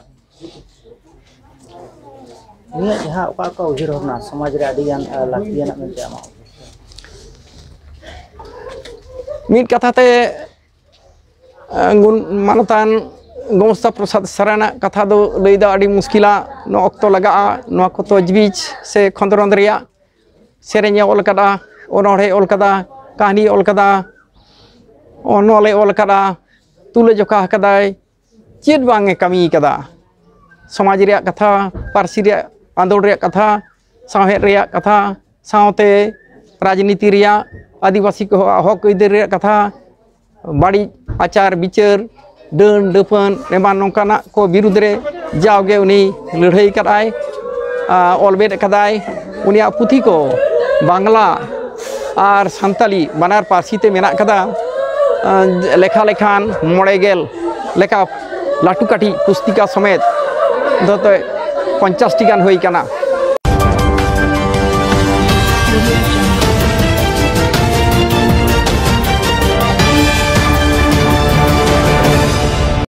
ᱩᱱᱤᱭᱟᱜ ᱡᱟᱦᱟᱸ ᱚᱠᱟ ᱚᱠᱟ ᱩᱭᱦᱟᱹᱨ ᱵᱷᱟᱵᱽᱱᱟ ᱥᱚᱢᱟᱡᱽ ᱨᱮ ᱟᱹᱰᱤ ᱜᱟᱱ, ᱟᱸ, ᱞᱟᱹᱠᱛᱤᱭᱟᱱᱟᱜ ᱢᱮᱱᱛᱮ ᱟᱢᱟᱜ ᱩᱭᱦᱟᱹᱨ? ᱢᱤᱫ ᱠᱟᱛᱷᱟ ᱛᱮ, ᱟᱸ, ᱜᱩᱱ-, ᱢᱟᱱᱚᱛᱟᱱ ᱜᱚᱢᱚᱥᱛᱟ ᱯᱨᱚᱥᱟᱫᱽ ᱥᱟᱨᱟᱱᱟᱜ ᱠᱟᱛᱷᱟ ᱫᱚ ᱞᱟᱹᱭ ᱫᱚ ᱟᱹᱰᱤ ᱢᱩᱥᱠᱤᱞᱟ᱾ ᱱᱚᱣᱟ ᱚᱠᱛᱚ ᱞᱟᱜᱟᱜᱼᱟ ᱱᱚᱣᱟ ᱠᱚ ᱛᱚᱡᱽᱵᱤᱡᱽ ᱥᱮ ᱠᱷᱚᱸᱫᱽᱨᱚᱸᱫᱽ ᱨᱮᱭᱟᱜ᱾ ᱥᱮᱨᱮᱧᱮ ᱚᱞ ᱠᱟᱫᱟ, ᱚᱱᱚᱬᱦᱮ ᱚᱞ ᱠᱟᱫᱟ, ᱠᱟᱹᱦᱱᱤ ᱚᱞ ᱠᱟᱫᱟ, ᱚᱱᱚᱞᱮ ᱚᱞ ᱠᱟᱫᱟ, ᱛᱩᱞᱟᱹᱡᱚᱠᱷᱟ ᱟᱠᱟᱫᱟᱭ, ᱪᱮᱫ ᱵᱟᱝ ᱮ ᱠᱟᱹᱢᱤ ᱠᱟᱫᱟ᱾ ᱥᱚᱢᱟᱡᱽ ᱨᱮᱭᱟᱜ ᱠᱟᱛᱷᱟ, ᱯᱟᱹᱨᱥᱤ ᱨᱮᱭᱟᱜ ᱟᱸᱫᱳᱲ ᱨᱮᱭᱟᱜ ᱠᱟᱛᱷᱟ, ᱥᱟᱶᱦᱮᱫ ᱨᱮᱭᱟᱜ ᱠᱟᱛᱷᱟ, ᱥᱟᱶᱛᱮ ᱨᱟᱡᱽᱱᱤᱛᱤ ᱨᱮᱭᱟᱜ, ᱟᱹᱫᱤᱵᱟᱹᱥᱤ ᱠᱚᱣᱟᱜ ᱦᱚᱠ ᱟᱹᱭᱫᱟᱹᱨ ᱨᱮᱭᱟᱜ ᱠᱟᱛᱷᱟ, ᱵᱟᱹᱲᱤᱡ ᱟᱪᱟᱨ ᱵᱤᱪᱟᱹᱨ, ᱰᱟᱹᱱ ᱰᱟᱹᱯᱟᱹᱱ ᱮᱢᱟᱱ ᱱᱚᱝᱠᱟᱱᱟᱜ ᱠᱚ ᱵᱤᱨᱩᱫᱽ ᱨᱮ ᱡᱟᱣᱜᱮ ᱩᱱᱤ ᱞᱟᱹᱲᱦᱟᱹᱭ ᱠᱟᱫᱟᱭ, ᱟᱨ ᱚᱞ ᱵᱮᱫ ᱠᱟᱫᱟᱭ᱾ ᱩᱱᱤᱭᱟᱜ ᱯᱩᱛᱷᱤ ᱠᱚ ᱵᱟᱝᱞᱟ ᱟᱨ ᱥᱟᱱᱛᱟᱞᱤ ᱵᱟᱱᱟᱨ ᱯᱟᱹᱨᱥᱤ ᱛᱮ ᱢᱮᱱᱟᱜ ᱠᱟᱫᱟ᱾ ᱟᱨ ᱞᱮᱠᱷᱟ ᱞᱮᱠᱷᱟᱱ ᱢᱚᱬᱮ ᱜᱮᱞ ᱞᱮᱠᱟ ᱞᱟᱹᱴᱩ ᱠᱟᱹᱴᱤᱡ ᱯᱩᱥᱛᱤᱠᱟ ᱥᱚᱢᱮᱛ ᱫᱚ ᱯᱚᱧᱪᱟᱥ ᱴᱤ ᱜᱟᱱ ᱦᱩᱭ ᱠᱟᱱᱟ᱾